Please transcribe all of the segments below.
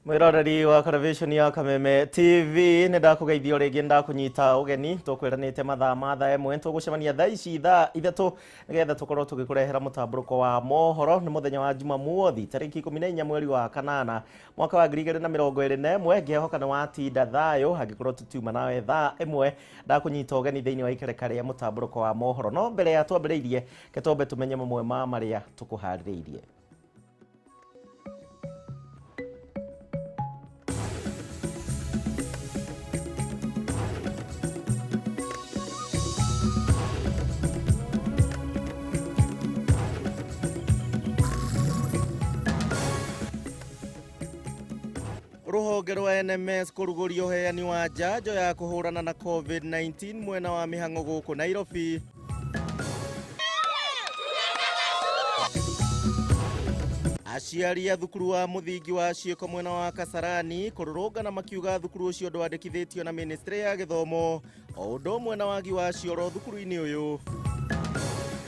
Mwiroreri wa television ya Kameme TV nĩ ndakũgeithia rĩngĩ ndakũnyita ũgeni tũkwĩranĩte mathaa ma thaa ĩmwe tũgũcemania thaa ici thaa ithatũ nĩgetha tũkorwo tũgĩkũrehera mũtambũrũko wa mohoro. Nĩ mũthenya wa Jumamothi tarĩki 14 mweri wa kanana mwaka wa 2021. Ngĩhoka nĩ watinda thayũ, angĩkorwo tũtiuma nawe thaa ĩmwe ndakũnyita ũgeni thĩinĩ wa ikereka rĩa mũtambũrũko wa mohoro. No mbere ya twambĩrĩirie ke twambe tũmenye mamwe ma marĩa tũkũharĩrĩirie. Rũhonge rwa NMS kũrugũria ũheani wa njanjo ya kũhũrana na COVID-19 mwena wa mĩhang'o gũkũ Nairobi. Aciari a thukuru wa mũthingi wa ciĩko mwena wa Kasarani kũrũrũngana makiuga thukuru ũcio ndwandĩkithĩtio na ministry ya gĩthomo o ũndũ ũmwe na wagi wa cioro thukuru-inĩ ũyũ.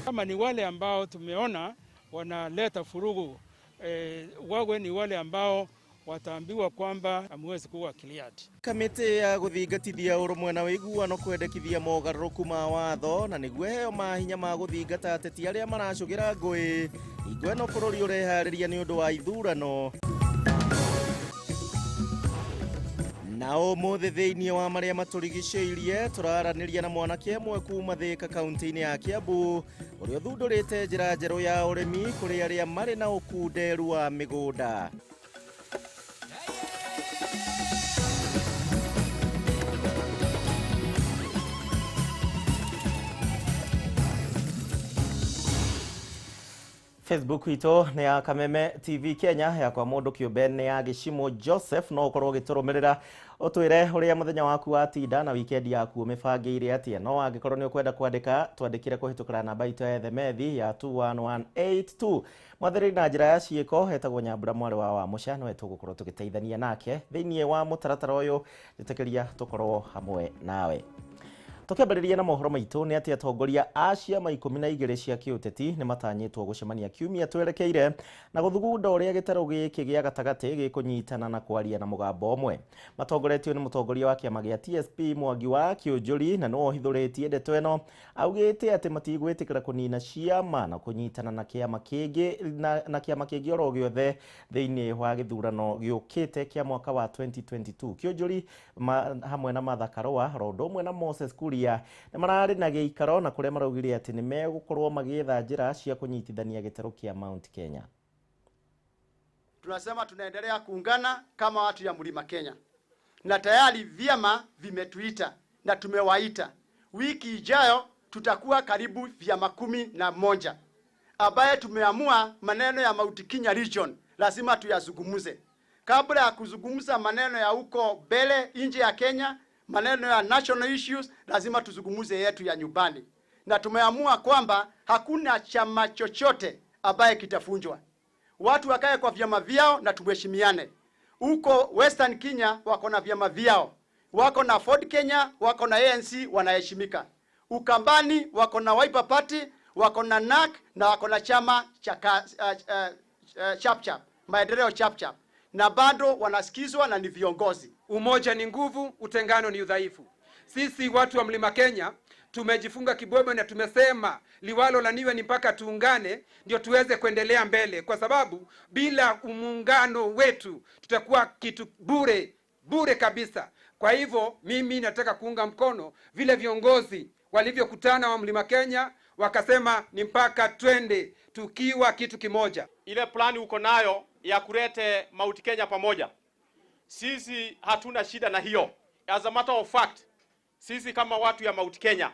Kama ni wale ambao tumeona wanaleta furugu, wawe ni wale ambao wataambiwa kwamba hamwezi kuwa cleared. Kamĩtĩ ya gũthingatithia ũrũmwe na ũiguano kwendekithia mogarũrũku ma watho na nĩguo heo mahinya ma gũthingata ateti arĩa maracũgĩra ngũĩ hingo ĩno bũrũri ũreharĩria nĩ ũndũ wa ithurano. Na ũmũthĩ thĩinĩ wa marĩa matũrigicĩirie tũraranĩria na mwanake ũmwe kuma Thĩka kaunti-inĩ ya Kiambu ũrĩa ũthundũrĩte njĩra njerũ ya ũrĩmi kũrĩ arĩa marĩ na ũkunderu wa mĩgũnda. Facebook itũ nĩ ya Kameme TV Kenya, yakwa mũndũ kĩũmbe nĩ ya Gĩcimo Joseph. No ũkorwo ũgĩtũrũmĩrĩra ũtwĩre ũrĩa mũthenya waku watinda na weekend yaku ũmĩbangĩire atĩa. No angĩkorwo nĩ ũkwenda kwandĩka twandĩkĩre kũhĩtũkĩra namba itũ ya SMS ya 21182. Mwathĩrĩri na njĩra ya ciĩko etagwo Nyambura mwarĩ wa Wamũca, nowe tũgũkorwo tũgĩteithania nake thĩinĩ wa mũtaratara ũyũ. Njĩtĩkĩria tũkorwo hamwe nawe. Tũkĩambĩrĩria na mohoro maitũ nĩ atĩ atongoria a ciama 12 cia kĩũteti nĩ matanyĩtwo gũcemania kiumia twerekeire na gũthugunda ũrĩa gĩtarũ gĩkĩ gĩa gatagatĩ gĩkũnyitana na kwaria na mũgambo ũmwe. Matongoretio nĩ mũtongoria wa kĩama gĩa TSP Mwangi wa Kĩũnjũri, na nĩwe ũhithũrĩtie ndeto ĩno augĩte atĩ matigwĩtĩkĩra kũnina ciama na kũnyitana na kĩama kĩngĩ na kĩama kĩngĩ oro gĩothe thĩinĩ wa gĩthurano gĩũkĩte kĩa mwaka wa 2022. Kĩũnjũri hamwe na Martha Karũa oro ũndũ ũmwe na Moses Kuria nĩ mararĩ na gĩikaro na kũrĩa maraugire atĩ nĩ megũkorwo magĩetha njĩra cia kũnyitithania gĩtarũ kĩa Mount Kenya. Tunasema tunaendelea kuungana kama watu ya Mlima Kenya, na tayari vyama vimetuita na tumewaita. Wiki ijayo tutakuwa karibu vyama 11 ambaye tumeamua maneno ya Mount Kenya region lazima tuyazungumze. Kabla ya kuzungumza maneno ya huko mbele nje ya Kenya, maneno ya national issues, lazima tuzungumze yetu ya nyumbani. Na tumeamua kwamba hakuna chama chochote ambaye kitafunjwa. Watu wakae kwa vyama vyao na tuheshimiane. Huko Western Kenya wako na vyama vyao, wako na Ford Kenya, wako na ANC, wanaheshimika. Ukambani wako na Wiper Party, wako na NAC na wako na chama cha Chap Chap, Maendeleo Chap Chap, na bado wanasikizwa na ni viongozi. Umoja ni nguvu, utengano ni udhaifu. Sisi watu wa Mlima Kenya tumejifunga kibwebwe na tumesema liwalo la niwe ni mpaka tuungane ndio tuweze kuendelea mbele, kwa sababu bila muungano wetu tutakuwa kitu bure bure kabisa. Kwa hivyo mimi nataka kuunga mkono vile viongozi walivyokutana wa Mlima Kenya wakasema ni mpaka twende tukiwa kitu kimoja. Ile plani uko nayo ya kulete Mount Kenya pamoja, sisi hatuna shida na hiyo. As a matter of fact, sisi kama watu ya Mount Kenya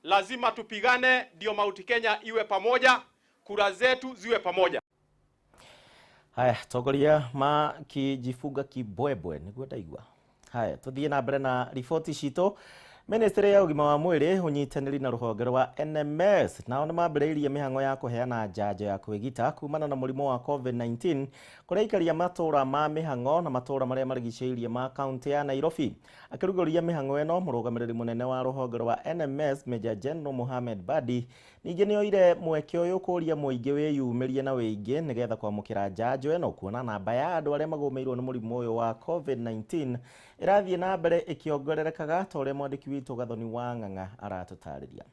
lazima tupigane ndio Mount Kenya iwe pamoja, kura zetu ziwe pamoja. Haya, tongoria makijifunga kibwebwe nĩguo ndaigua. Haya, tũthiĩ na mbere na riboti citũ. Ministry ya ũgima wa mwĩrĩ ũnyitanĩri na rũhonge rwa NMS nao nĩ mambĩrĩirie mĩhang'o ya kũheana njanjo ya kwĩgita kumana na mũrimũ wa COVID-19 kũrĩa aikaria matũũra ma mĩhang'o na matũũra marĩa marigicĩirie ma kaunti ya Nairobi. Akĩrugũria mĩhang'o ĩno, mũrũgamĩrĩri mũnene wa rũhonge rwa NMS Major General Mohamed Badi ningĩ nĩoire mweke ũyũ kũũria mũingĩ wĩyumĩrie na wĩingĩ nĩgetha kwamũkĩra njanjo ĩno, kuona namba ya andũ arĩa magũmĩirwo nĩ mũrimũ ũyũ wa COVID-19 ĩrathiĩ na mbere ĩkĩongererekaga ta ũrĩa mwandĩki witũ Gathoni wa Ng'ang'a aratũtarĩria.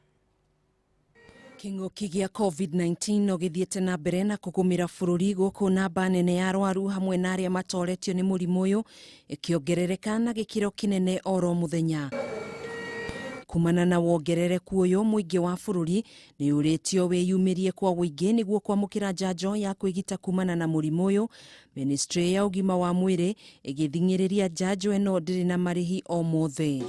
Kĩng'ũki gĩa COVID-19 no gĩthiĩte na mbere na kũgũmĩra bũrũri gũkũ namba nene ya arwaru hamwe na arĩa matoretio nĩ mũrimũ ũyũ ĩkĩongerereka na gĩkĩro kĩnene oro mũthenya. Kumana na wongerereku ũyũ, mũingĩ wa bũrũri nĩ ũrĩtio wĩyumĩrie kwa wũingĩ nĩguo kwamũkĩra njanjo ya kwĩgita kumana na mũrimũ ũyũ. Ministry ya ũgima wa mwĩrĩ ĩgĩthing'ĩrĩria njanjo ĩno ndĩrĩ na marĩhi o mothe.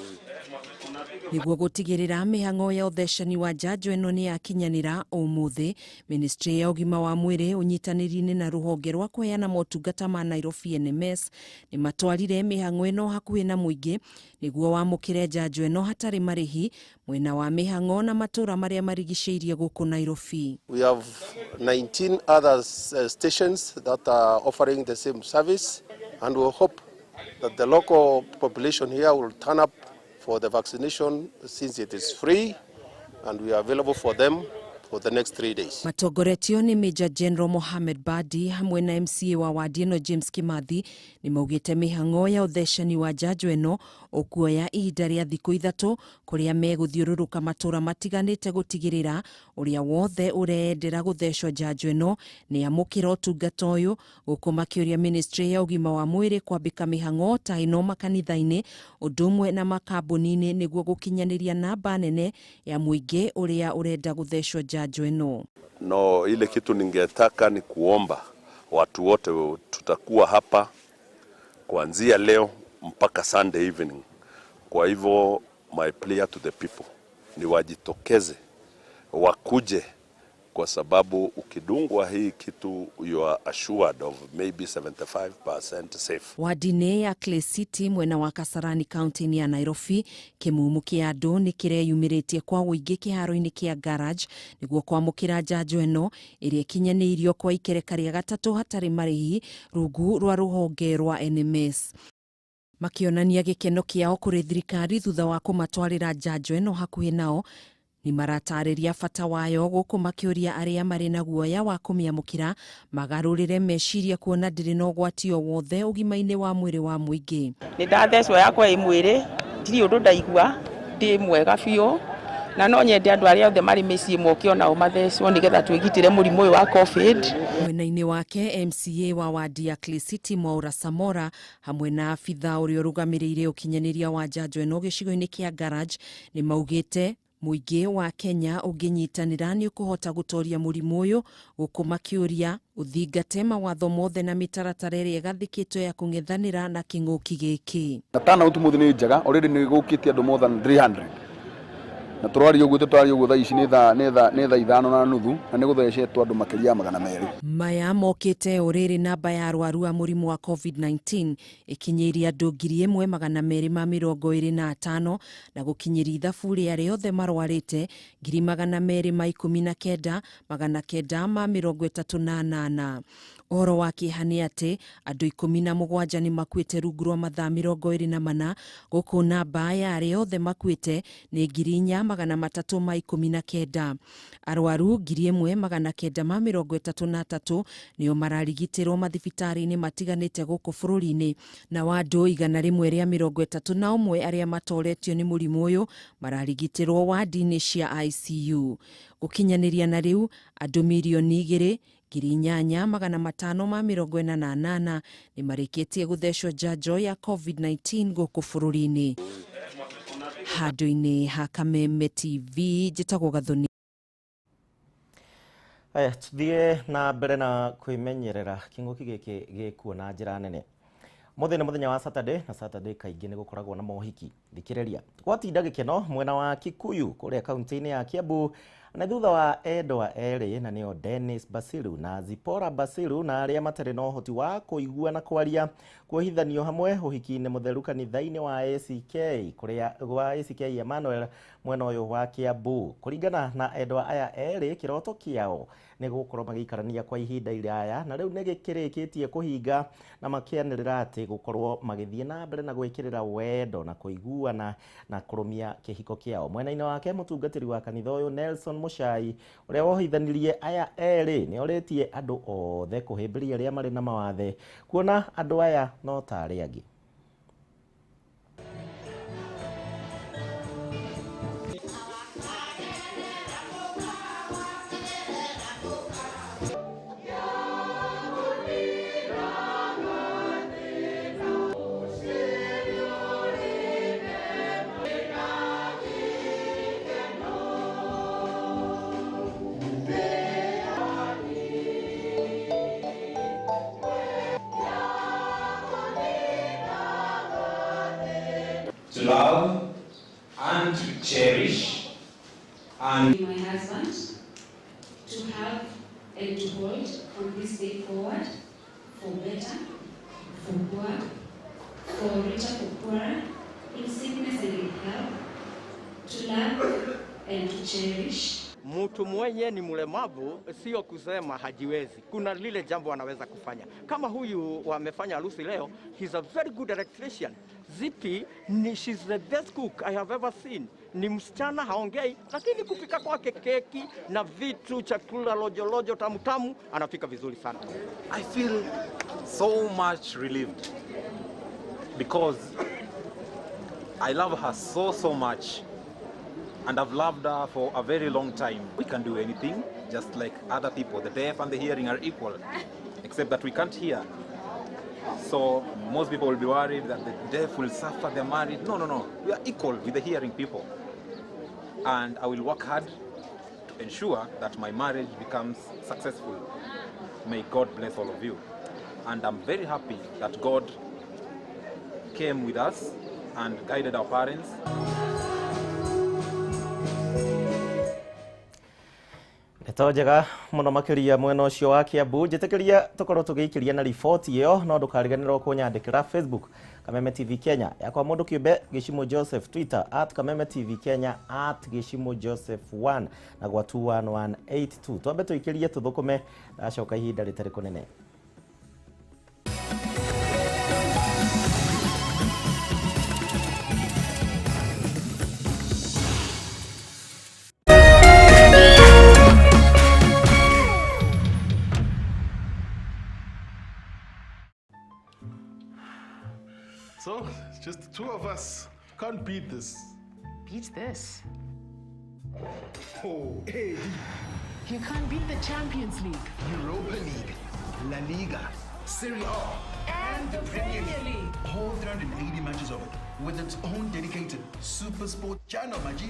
Nĩguo gũtigĩrĩra mĩhang'o ya ũthecani wa njanjo ĩno nĩ yakinyanĩra ũmũthĩ, Ministry ya ũgima wa mwĩrĩ ũnyitanĩri-inĩ na rũhonge rwa kũheana motungata ma Nairobi NMS nĩ matwarire mĩhang'o ĩno hakuhĩ na mũingĩ nĩguo wamũkĩre njanjo ĩno hatarĩ marĩhi mwena wa mĩhang'o na matũũra marĩa marigicĩirie gũkũ Nairobi. We have 19 other stations that are offering the same service, and we hope that the local population here will turn up for the vaccination since it is free and we are available for them for the next 3 days. Matongoretio nĩ Major General Mohamed Badi hamwe na MCA wa wadi ĩno James Kimathi nĩ maugĩte mĩhang'o ya ũthecani wa njanjo ĩno ũkuoya ihinda rĩa thikũ 3 kũrĩa megũthiũrũrũka matũũra matiganĩte gũtigĩrĩra ũrĩa wothe ũreendera gũthecwo njanjo ĩno nĩ amũkĩra ũtungata ũyũ, gũkũ makĩũria Ministry ya ũgima wa mwĩrĩ kwambĩka mĩhang'o ta ĩno makanitha-inĩ ũndũ ũmwe na makambuni-inĩ nĩguo gũkinyanĩria namba nene ya mũingĩ ũrĩa ũrenda gũthecwo njanjo ĩno. No, ile kitu ningetaka ni kuomba watu wote, tutakuwa hapa kuanzia leo mpaka Sunday evening. Kwa hivyo my prayer to the people ni wajitokeze, wakuje, kwa sababu ukidungwa hii kitu you are assured of maybe 75% safe. Wadi-inĩ ya Clay City mwena wa Kasarani kaunti-inĩ ya Nairobi, kĩmumu kĩa andũ nĩ kĩreyumĩrĩtie kwa wũingĩ kĩharo-inĩ kĩa garage nĩguo kwamũkĩra njanjo ĩno ĩrĩa ĩkinyanĩirio kwa ikereka rĩa gatatũ hatarĩ marĩhi rungu rwa rũhonge rwa NMS. Makĩonania gĩkeno kĩao kũrĩ thirikari thutha wa kũmatwarĩra njanjo ĩno hakuhĩ nao, nĩ maratarĩria bata wayo gũkũ makĩũria arĩa marĩ na guoya wa kũmĩamũkĩra magarũrĩre meciria kuona ndĩrĩ na ũgwati o wothe ũgima-inĩ wa mwĩrĩ wa mũingĩ. Nĩ ndathecwo yakwa ĩ mwĩrĩ, ndirĩ ũndũ ndaigua, ndĩ mwega biũ, na no nyende andũ arĩa othe marĩ mĩciĩ moke onao mathecwo nĩgetha twĩgitĩre mũrimũ ũyũ wa COVID. Mwena-inĩ wake MCA wa wadi ya Clay City Mwaura Samora hamwe na abitha ũrĩa ũrũgamĩrĩire ũkinyanĩria wa njanjo ĩno gĩcigo-inĩ kĩa garage nĩ maugĩte mũingĩ wa Kenya ũngĩnyitanĩra nĩ ũkũhota gũtoria mũrimũ ũyũ, gũkũ makĩũria ũthingate mawatho mothe na mĩtaratara ĩrĩa ĩgathĩkĩtwo ya kũng'ethanĩra na kĩng'ũki gĩkĩ. Na turnout mũthĩ nĩ njega, already nĩ gũkĩte andũ more than 300. Na tũraria ũguo tũraria ũguo thaa ici nĩ thaa 5:30 na nĩ gũthecetwo andũ makĩria ya 200. Maya mokĩte o rĩrĩ namba ya arwaru a mũrimũ wa COVID-19 ĩkinyĩirie andũ 1225 na gũkinyĩria ithabu rĩa arĩa othe marwarĩte 219,938. Ũhoro wa kĩeha nĩ atĩ andũ 17 nĩ makuĩte rungu rwa mathaa 24 gũkũ namba ya arĩa othe makuĩte nĩ 4319. Arwaru 1933 nĩo mararigitĩrwo mathibitarĩ-inĩ matiganĩte gũkũ bũrũri-inĩ, na andũ 131 arĩa matoretio nĩ mũrimũ ũyũ mararigitĩrwo wadi-inĩ cia ICU. Gũkinyanĩria na rĩu andũ mirioni 2,8548 nĩ marĩkĩtie gũthecwo njanjo ya COVID-19 gũkũ bũrũri-inĩ. Handũ-inĩ ha Kameme TV, njĩtagwo Gathoni. Aya, tuthiĩ na mbere na kwĩmenyerera kĩng'ũki gĩkĩ gĩkuo na njĩra nene. Mũthĩ nĩ mũthenya wa Saturday, na Saturday kaingĩ nĩ gũkoragwo na mohiki. Thikĩrĩria. Gwatinda gĩkeno mwena wa Kikuyu kũrĩa kaunti-inĩ ya Kiambu, Na thutha wa endwa erĩ na nĩo Dennis Basiru na Zipporah Basiru na arĩa matarĩ na ũhoti wa kũigua na kwaria kuohithanio hamwe ũhiki-inĩ mũtheru kanitha-inĩ wa ACK kũrĩa gwa ACK Emmanuel mwena ũyũ wa Kiambu. Kũringana na endwa aya erĩ, kĩroto kĩao nĩ gũkorwo magĩikarania kwa ihinda iraya na rĩu nĩ gĩkĩrĩkĩtie kũhinga na makĩanĩrĩra atĩ gũkorwo magĩthiĩ na mbere na gwĩkĩrĩra wendo na kũiguana na kũrũmia kĩhiko kĩao. Mwena-inĩ wake mũtungatĩri wa kanitha ũyũ Nelson Muchai ũrĩa wohithanirie aya erĩ nĩ orĩtie andũ othe kũhĩmbĩria arĩa marĩ na mawathe kuona andũ aya no ta arĩa angĩ. To love and to cherish and my husband, to have and to hold from this day forward, for better, for poor, for richer, for poorer, in sickness and in health, to love and to cherish. Mtu mwenye ni mlemavu sio kusema hajiwezi. Kuna lile jambo anaweza kufanya. Kama huyu wamefanya harusi leo, he's a very good electrician. Zipi, ni she's the best cook I have ever seen. Ni msichana haongei, lakini kupika kwake keki na vitu chakula lojo lojo tamu tamu anapika vizuri sana. I feel so much relieved because I love her so much. And I've loved her for a very long time. We can do anything, just like other people. The deaf and the hearing are equal, except that we can't hear. So most people will be worried that the deaf will suffer, they're married. No, no, no. We are equal with the hearing people. And I will work hard to ensure that my marriage becomes successful. May God bless all of you. And I'm very happy that God came with us and guided our parents. Ndeto njega muno makiria mwena ucio wa Kiambu. Njitikiria tukorwo tugiikiria na riboti iyo, no ndukariganirwo kunyandikira Facebook Kameme TV Kenya yakwa mundu kiumbe Gĩchimo Joseph, Twitter at Kameme TV Kenya at Gĩchimo Joseph 1 na gwa 21182. Twambe tuikirie tuthukume ndacoka ihinda ritari kunene. So, it's just the two of us. Can't beat this. Beat this? Oh, hey. You can't beat the Champions League, Europa League, La Liga, Serie A, and the Premier League. All 380 matches of it, with its own dedicated Super Sport channel, my G.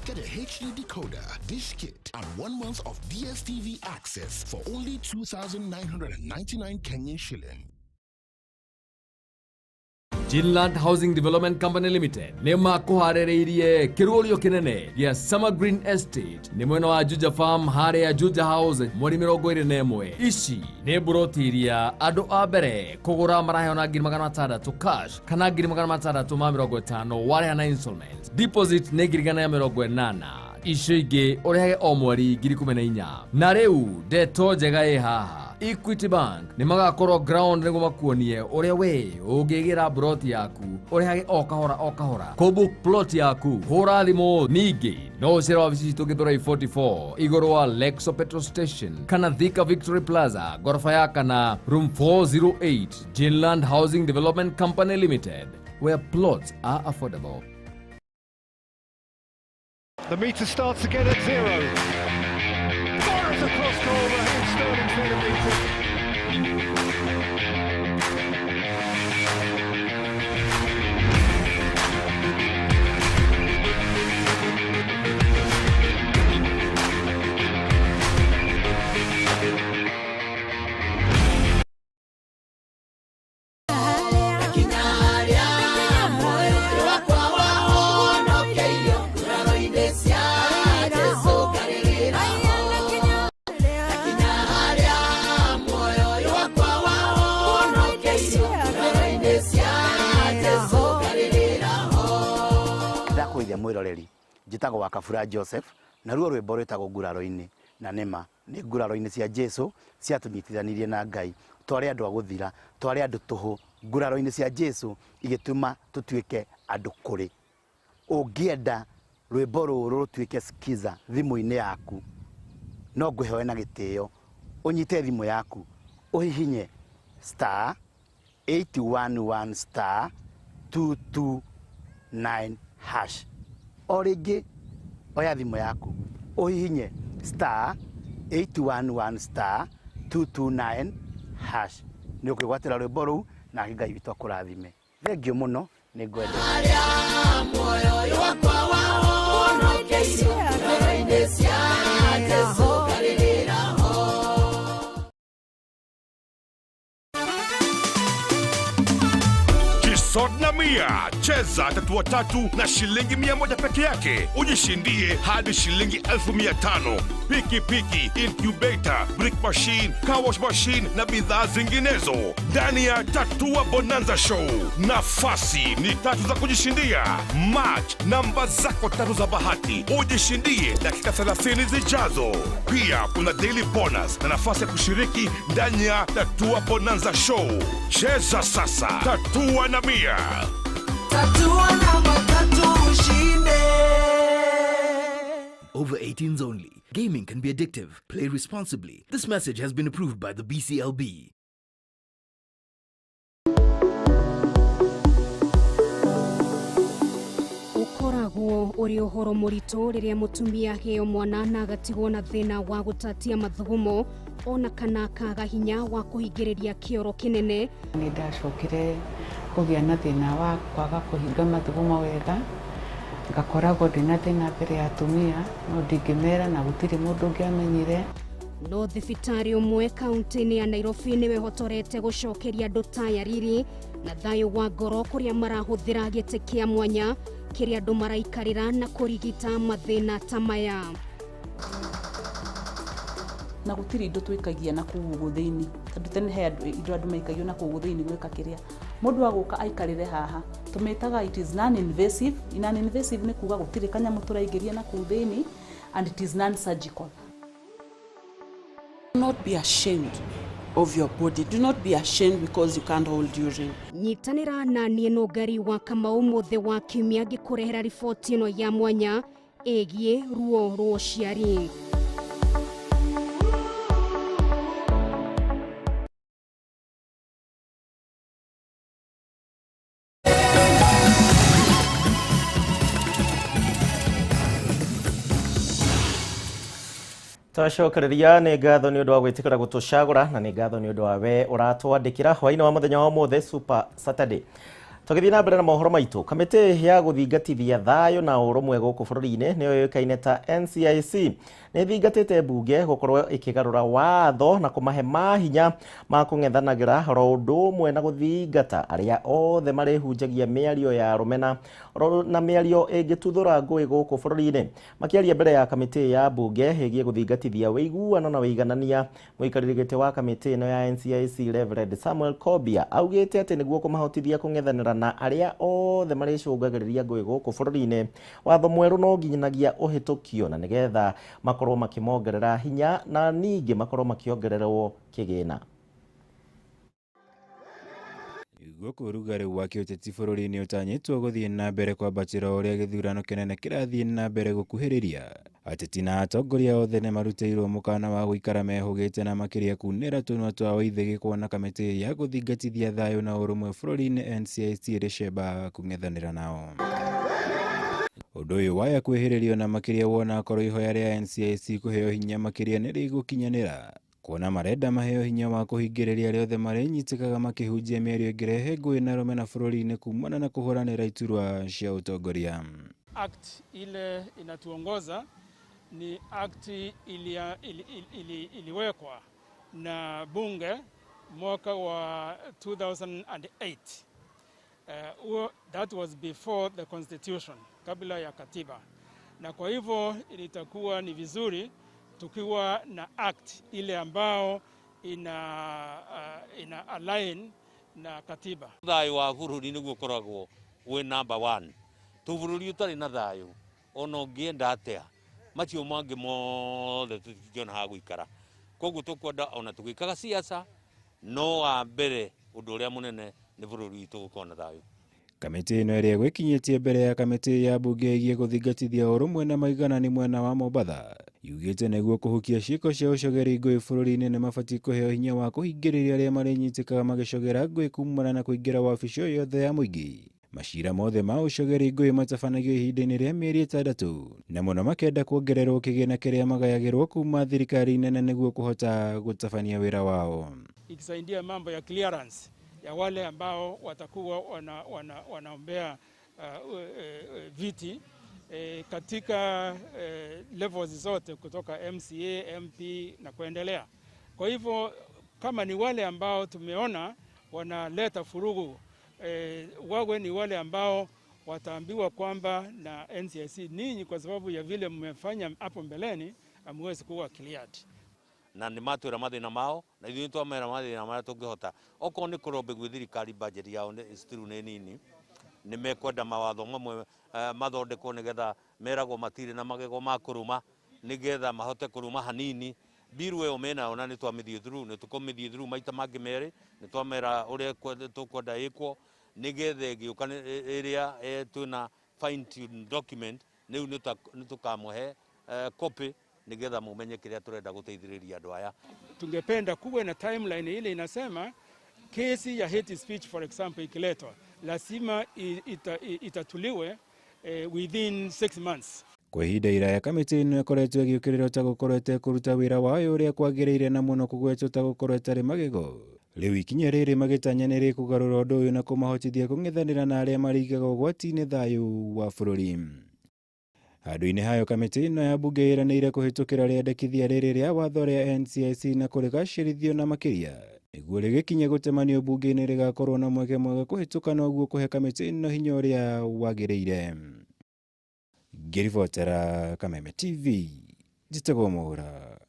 Get a HD decoder, dish kit, and 1 month of DSTV access for only 2,999 Kenyan shilling. Jinland Housing Development Company Limited nĩ makũharĩrĩirie kĩrũrio kĩnene gĩa Summer Green Estate nĩ mwena wa Juja Farm harĩa Juja House mweri 21. Ici nĩ mburoti iria andũ a mbere kũgũra maraheo na 600,000 cash kana 650 warĩha na installments. Deposit nĩ 180,000, icio ingĩ ũrĩhage o mweri 14,000. Na rĩu ndeto njega ĩ haha, Equity Bank nĩ magakorwo ground nĩguo makuonie ũrĩa we ũngĩgĩra plot yaku ũrĩhage o kahora o kahora. Kũbook plot yaku hũra thimũ. Ningĩ no ũcere wabici citũ Gĩthũrai 44 igũrũ wa Lexo Petrol Station kana Thika Victory Plaza gorofa ya kana room 408. Jinland Housing Development Company Limited, where plots are affordable. The meter starts again at 0. Fires across goal, Raheem Sterling's there to meet it. Jesu, Atĩa mwĩroreri, njĩtagwo wa Kabura Joseph, na ruo rwĩmbo rwĩtagwo nguraro-inĩ, na nĩma nĩ nguraro-inĩ cia Jesu ciatũnyitithanirie na Ngai. Twarĩ andũ a gũthira, twarĩ andũ tũhũ, nguraro-inĩ cia Jesu igĩtũma tũtuĩke andũ kũrĩ. Ũngĩenda rwĩmbo rũrũ rũtuĩke skiza thimũ-inĩ yaku, no ngũhe na gĩtĩo ũnyite thimũ yaku ũhihinye star 811 star 229 hash. O rĩngĩ oya thimũ yaku ũhihinye star 811 star 229 hash, nĩ ũkwĩgwatĩra rwĩmbo rũu na Ngai witũ akũrathime. Thengiũ mũno, nĩ ngwendete. Jisod na Mia, cheza tatua tatu na shilingi 100 peke yake, ujishindie hadi shilingi 500,000. Piki piki, incubator, brick machine, car wash machine na bidhaa zinginezo ndani ya Tatua Bonanza Show. Nafasi ni tatu za kujishindia. Match namba zako tatu za bahati ujishindie dakika 30 zijazo. Pia kuna daily bonus na nafasi ya kushiriki ndani ya Tatua Bonanza Show. Cheza sasa, Tatua na Mia. Tatua namba tatu ushinde. Over 18s only. Gaming can be addictive. Play responsibly. This message has been approved by the BCLB. Ukoragwo uri uhoro muritu riria mutumia aheo mwana na agatigwo na thina wa gutatia mathugumo ona kana akaga hinya wa kuhingiriria kioro kinene. Ni ndacokire kugia na thina wa kwaga kuhinga mathugumo wega, ngakoragwo ndina thina mbere ya atumia no ndingĩmera na gũtirĩ mũndũ ũngĩamenyire. No thibitarĩ ũmwe kaunti-inĩ ya Nairobi nĩwe hotorete gũcokeria andũ taya riri na thayũ wa ngoro kũrĩa marahũthĩra gĩtĩ kĩa mwanya kĩrĩa andũ maraikarĩra na kũrigita mathĩna ta maya. Na gũtirĩ indo twĩkagia na kũu ũguo thĩinĩ, tondũ tene he indo andũ maikagio na kũu thĩinĩ gwĩka kĩrĩa mũndũ agũka aikarĩre haha tũmĩtaga it is non-invasive. Non-invasive nĩ kuga gũtirĩ kanyamũ tũraingĩria na kũu thĩinĩ, and it is non-surgical. Do not be ashamed of your body. Do not be ashamed because you can't hold urine. Nyitanĩra na niĩ Nũngari wa Kamau mũthĩ wa kiumia ngĩkũrehera riboti ĩno ya mwanya ĩgiĩ ruo rwa ũciari. Twacokereria nĩ ngatho nĩ ũndũ wa gwĩtĩkĩra gũtũcagũra na nĩ ngatho nĩ ũndũ wa we ũratwandĩkĩra hwaĩ-inĩ wa mũthenya wa ũmũthĩ Super Saturday. Tũgĩthiĩ na mbere na mohoro maitũ, kamĩtĩ ya gũthingatithia thayũ na ũrũmwe gũkũ bũrũri-inĩ nĩyo yũĩkaine ta NCIC nĩ ĩthingatĩte mbunge gũkorwo ĩkĩgarũra watho na kũmahe mahinya ma kũng'ethanagĩra oro ũndũ ũmwe na gũthingata arĩa othe marĩhunjagia mĩario ya rũmena na mĩario ĩngĩtuthũra ngũĩ gũkũ bũrũri-inĩ. Makĩaria mbere ya kamĩtĩ ya mbunge ĩgiĩ gũthingatithia ũiguano na ũiganania, mũikarĩri gĩtĩ wa kamĩtĩ ĩno ya NCIC Reverend Samuel Kobia augĩte atĩ nĩguo kũmahotithia kũng'ethanĩra na arĩa othe marĩcũngagĩrĩria ngũĩ gũkũ bũrũri-inĩ, watho mwerũ no nginyagia ũhĩtũkio na nĩgetha makorwo makĩmongerera hinya na ningĩ makorwo makĩongererwo kĩgĩna. Gũkũ ũrugarĩ wa kĩũteti bũrũri-inĩ ũtanyĩtwo gũthiĩ na mbere kwambatĩra ũrĩa gĩthurano kĩnene kĩrathiĩ na mbere gũkuhĩrĩria. Ateti na atongoria othe nĩmarutĩirwo mũkana wa gũikara mehũgĩte na makĩria kunĩra tũnua twa waithĩgĩ kuona kamĩtĩ ya gũthingatithia thayũ na ũrũmwe bũrũri-inĩ NCIC ĩrĩ kũng'ethanĩra nao. Ũndũ ũyũ waya kwĩhĩrĩrio na makĩria wona akorwo ihoya rĩa NCIC kũheo hinya makĩria nĩrĩgũkinyanĩra, kuona marenda maheo hinya wa kũhingĩrĩria arĩa othe marĩnyitĩkaga makĩhunjia mĩario ĩngĩrehe ngũĩ na rũmena bũrũri-inĩ kumana na kũhũranĩra iturwa cia ũtongoria. Act ile inatuongoza ni act iliwekwa na bunge mwaka wa 2008. That was before the constitution, kabla ya katiba. Na kwa hivyo ilitakuwa ni vizuri tukiwa na act ile ambao ina align na katiba. Thayũ wa bũrũri nĩguo ũkoragwo wĩ number 1. Tå bũrũri ũtarĩ na thayũ ona ũngĩenda atĩa macio mangĩ mothe tũtingĩona ha gũikara. Koguo tũkwenda ona tũgĩkaga siasa no wa mbere ũndũ ũrĩa mũnene nĩ bũrũri witũ gũkorwo na thayũ. Kamĩtĩ ĩno ĩrĩa ĩgwĩkinyĩtie mbere ya kamĩtĩ ya mbunge ĩgiĩ gũthingatithia ũrũmwe na maiganani mwena wa Mombatha yugĩte nĩguo kũhukia ciĩko cia ũcogeri ngũĩ bũrũri-inĩ nĩ mabatiĩ kũheo hinya wa kũhingĩrĩria arĩa marĩnyitĩkaga magĩcogera ngũĩ kumana na kũingĩra wabici o yothe ya mũingĩ. Macira mothe ma ũcogeri ngũĩ matabanagio ihinda-inĩ rĩa mĩeri 6 na mũno makenda kuongererwo kĩgĩna kĩrĩa magayagĩrwo kuma thirikari nene nĩguo kũhota gũtabania wĩra wao. Ikisaidia mambo ya clearance ya wale ambao watakuwa wanaombea viti katika levels zote kutoka MCA, MP na kuendelea. Kwa hivyo kama ni wale ambao tumeona wanaleta furugu, wawe ni wale ambao wataambiwa kwamba na NCIC, ninyi kwa sababu ya vile mmefanya hapo mbeleni hamwezi kuwa cleared. Na nĩ matwĩra mathĩna mao na ithuĩ twamera mathĩna marĩa tũngĩhota. Okorwo nĩ kũrombe gwĩ thirikari budget yao still nĩ nini, nĩ mekwenda mawatho mamwe mathondekwo nĩgetha meragwo matirĩ na magego ma kũrũma nĩgetha mahote kũrũma hanini. Biru ĩyo menayo na nĩ twamĩthiĩ through, nĩ tũkũmĩthiĩ through maita mangĩ merĩ, nĩ twamera ũrĩa tũkwenda ĩkwo nĩgetha ĩgĩũka ĩrĩa twĩna fine tune document rĩu nĩ tũkamũhe copy nĩgetha mumenye kĩrĩa tũrenda gũteithĩrĩria andũ aya. Tungependa kuwe na timeline ile inasema kesi ya hate speech, for example, ikiletwa lazima itatuliwe within 6 months. Kwa ihinda iraya kamĩtĩ ĩno ĩkoretwo ĩgĩũkĩrĩrwo ta gũkorwo ĩtekũruta wĩra wayo ũrĩa kwagĩrĩire na mũno kũgwetwo ta gũkorwo ĩtarĩ magego. Rĩu ikinya rĩrĩ magĩtanya nĩ rĩkũgarũra ũndũ ũyũ na kũmahotithia kũng'ethanĩra na arĩa marĩigaga ũgwati-inĩ thayũ wa bũrũri. Handũ-inĩ hayo kamĩtĩ ĩno ya mbunge ĩranĩire kũhĩtũkĩra rĩendekithia rĩrĩ rĩa watho rĩa NCIC na kũrĩgacĩrithio na makĩria nĩguo rĩgĩkinye gũtemanio mbunge-inĩ rĩgakorwo na mweke mwega kũhĩtũka noguo kũhe kamĩtĩ ĩno hinya ũrĩa wagĩrĩire. Ngĩribotera Kameme TV, njĩtagwo Mwaura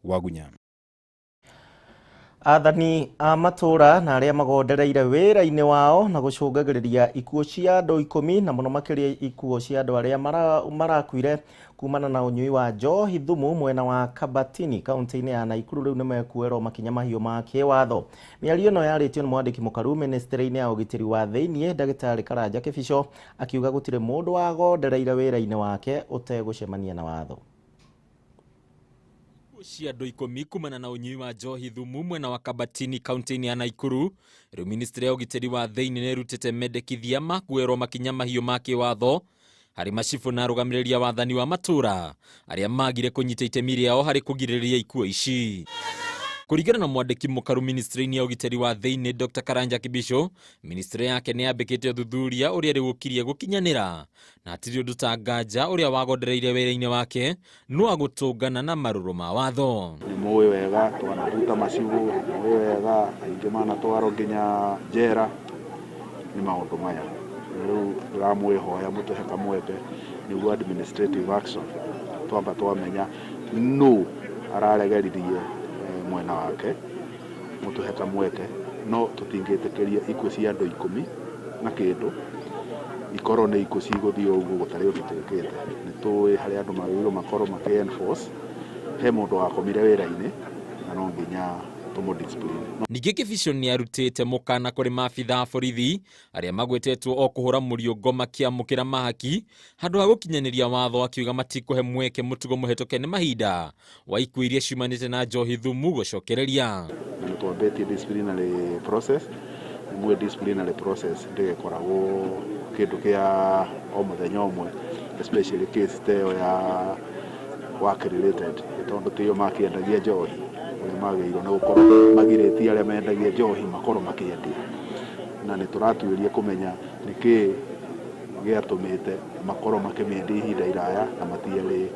Wagunya. Athani a matũra na arĩa magondereire wĩra-inĩ wao na gũcũngagĩrĩria ikuũ cia andũ 10 na mũno makĩria ikuũ cia andũ arĩa marakuire kumana na ũnyui wa njohi thumu mwena wa Kabatini kaunti-inĩ ya Naikuru rĩu nĩmekuoerwo makinya mahiũ ma kĩwatho. Mĩario ĩno yarĩtio nĩ mwandĩki mũkaru ministry-inĩ ya ũgitĩri wa thĩiniĩ Ndagĩtarĩ Karanja Kĩbico akiuga gũtirĩ mũndũ wagondereire wĩra-inĩ wake ũtegũcemania na watho. Cia andũ 10 kumana na ũnyui wa njohi thumu mwena wa Kabatini kaunti-inĩ ya Naikuru. Rĩu ministry ya ũgitĩri wa thĩiniĩ nĩĩrutĩte mendekithia ma kuoerwo makinya mahiũ ma kĩwatho harĩ macibũ na arũgamĩrĩri a wathani wa matũra arĩa magire kũnyita itemi rĩao harĩ kũgirĩrĩria ikuũ ici. Kũringana na mwandĩki mũkaru ministry-inĩ ya ũgitĩri wa thĩiniĩ Dr. Karanja Kibicho, ministry yake nĩ yambĩkĩte ũthuthuria ũrĩa rĩu ũkirie gũkinyanĩra na hatirĩ ũndũ ta nganja ũrĩa wagondereire wĩra-inĩ wake no agũtũngana na marũrũ ma watho. Nĩ mũĩ wega twanaruta macibũ, nĩ mũĩ wega aingĩ manatwarwo nginya njera nĩ maũndũ maya. Rĩu ndĩramwĩhoya mũtũhe kamweke nĩguo administrative action twamba twamenya nũ araregeririe mwena wake, mũtũhe kamweke, no tũtingĩtĩkĩria ikuũ cia andũ 10 na kĩndũ ikorwo nĩ ikuũ cigũthiĩ ũguo gũtarĩ ũndũ twĩkĩte. Nĩ tũĩ harĩa andũ magĩrĩirwo makorwo makĩ enforce he mũndũ wakomire wĩra-inĩ na no nginya tũmũ discipline. Ningĩ Kibicho nĩarutĩte mũkana kũrĩ maabitha a borithi arĩa magwetetwo o kũhũra mũriũngo makĩamũkĩra mahaki handũ ha gũkinyanĩria watho, akiuga matikũhe mweke mũtugo mũhetũke nĩ mahinda wa ikuũ iria ciumanĩte na njohi thumu gũcokereria. Na nĩ twambĩtie disciplinary process, nĩ muĩ disciplinary process ndĩgĩkoragwo kĩndũ kĩa o mũthenya ũmwe, especially case ta ĩyo ya work related, tondũ tiyo makĩendagia njohi ũrĩa magĩrĩirwo nĩ gũkorwo magirĩtie arĩa mendagia njohi makorwo makĩendia, na nĩ tũratuĩria kũmenya nĩkĩĩ gĩatũmĩte makorwo makĩmĩendia ihinda iraya na matiarĩ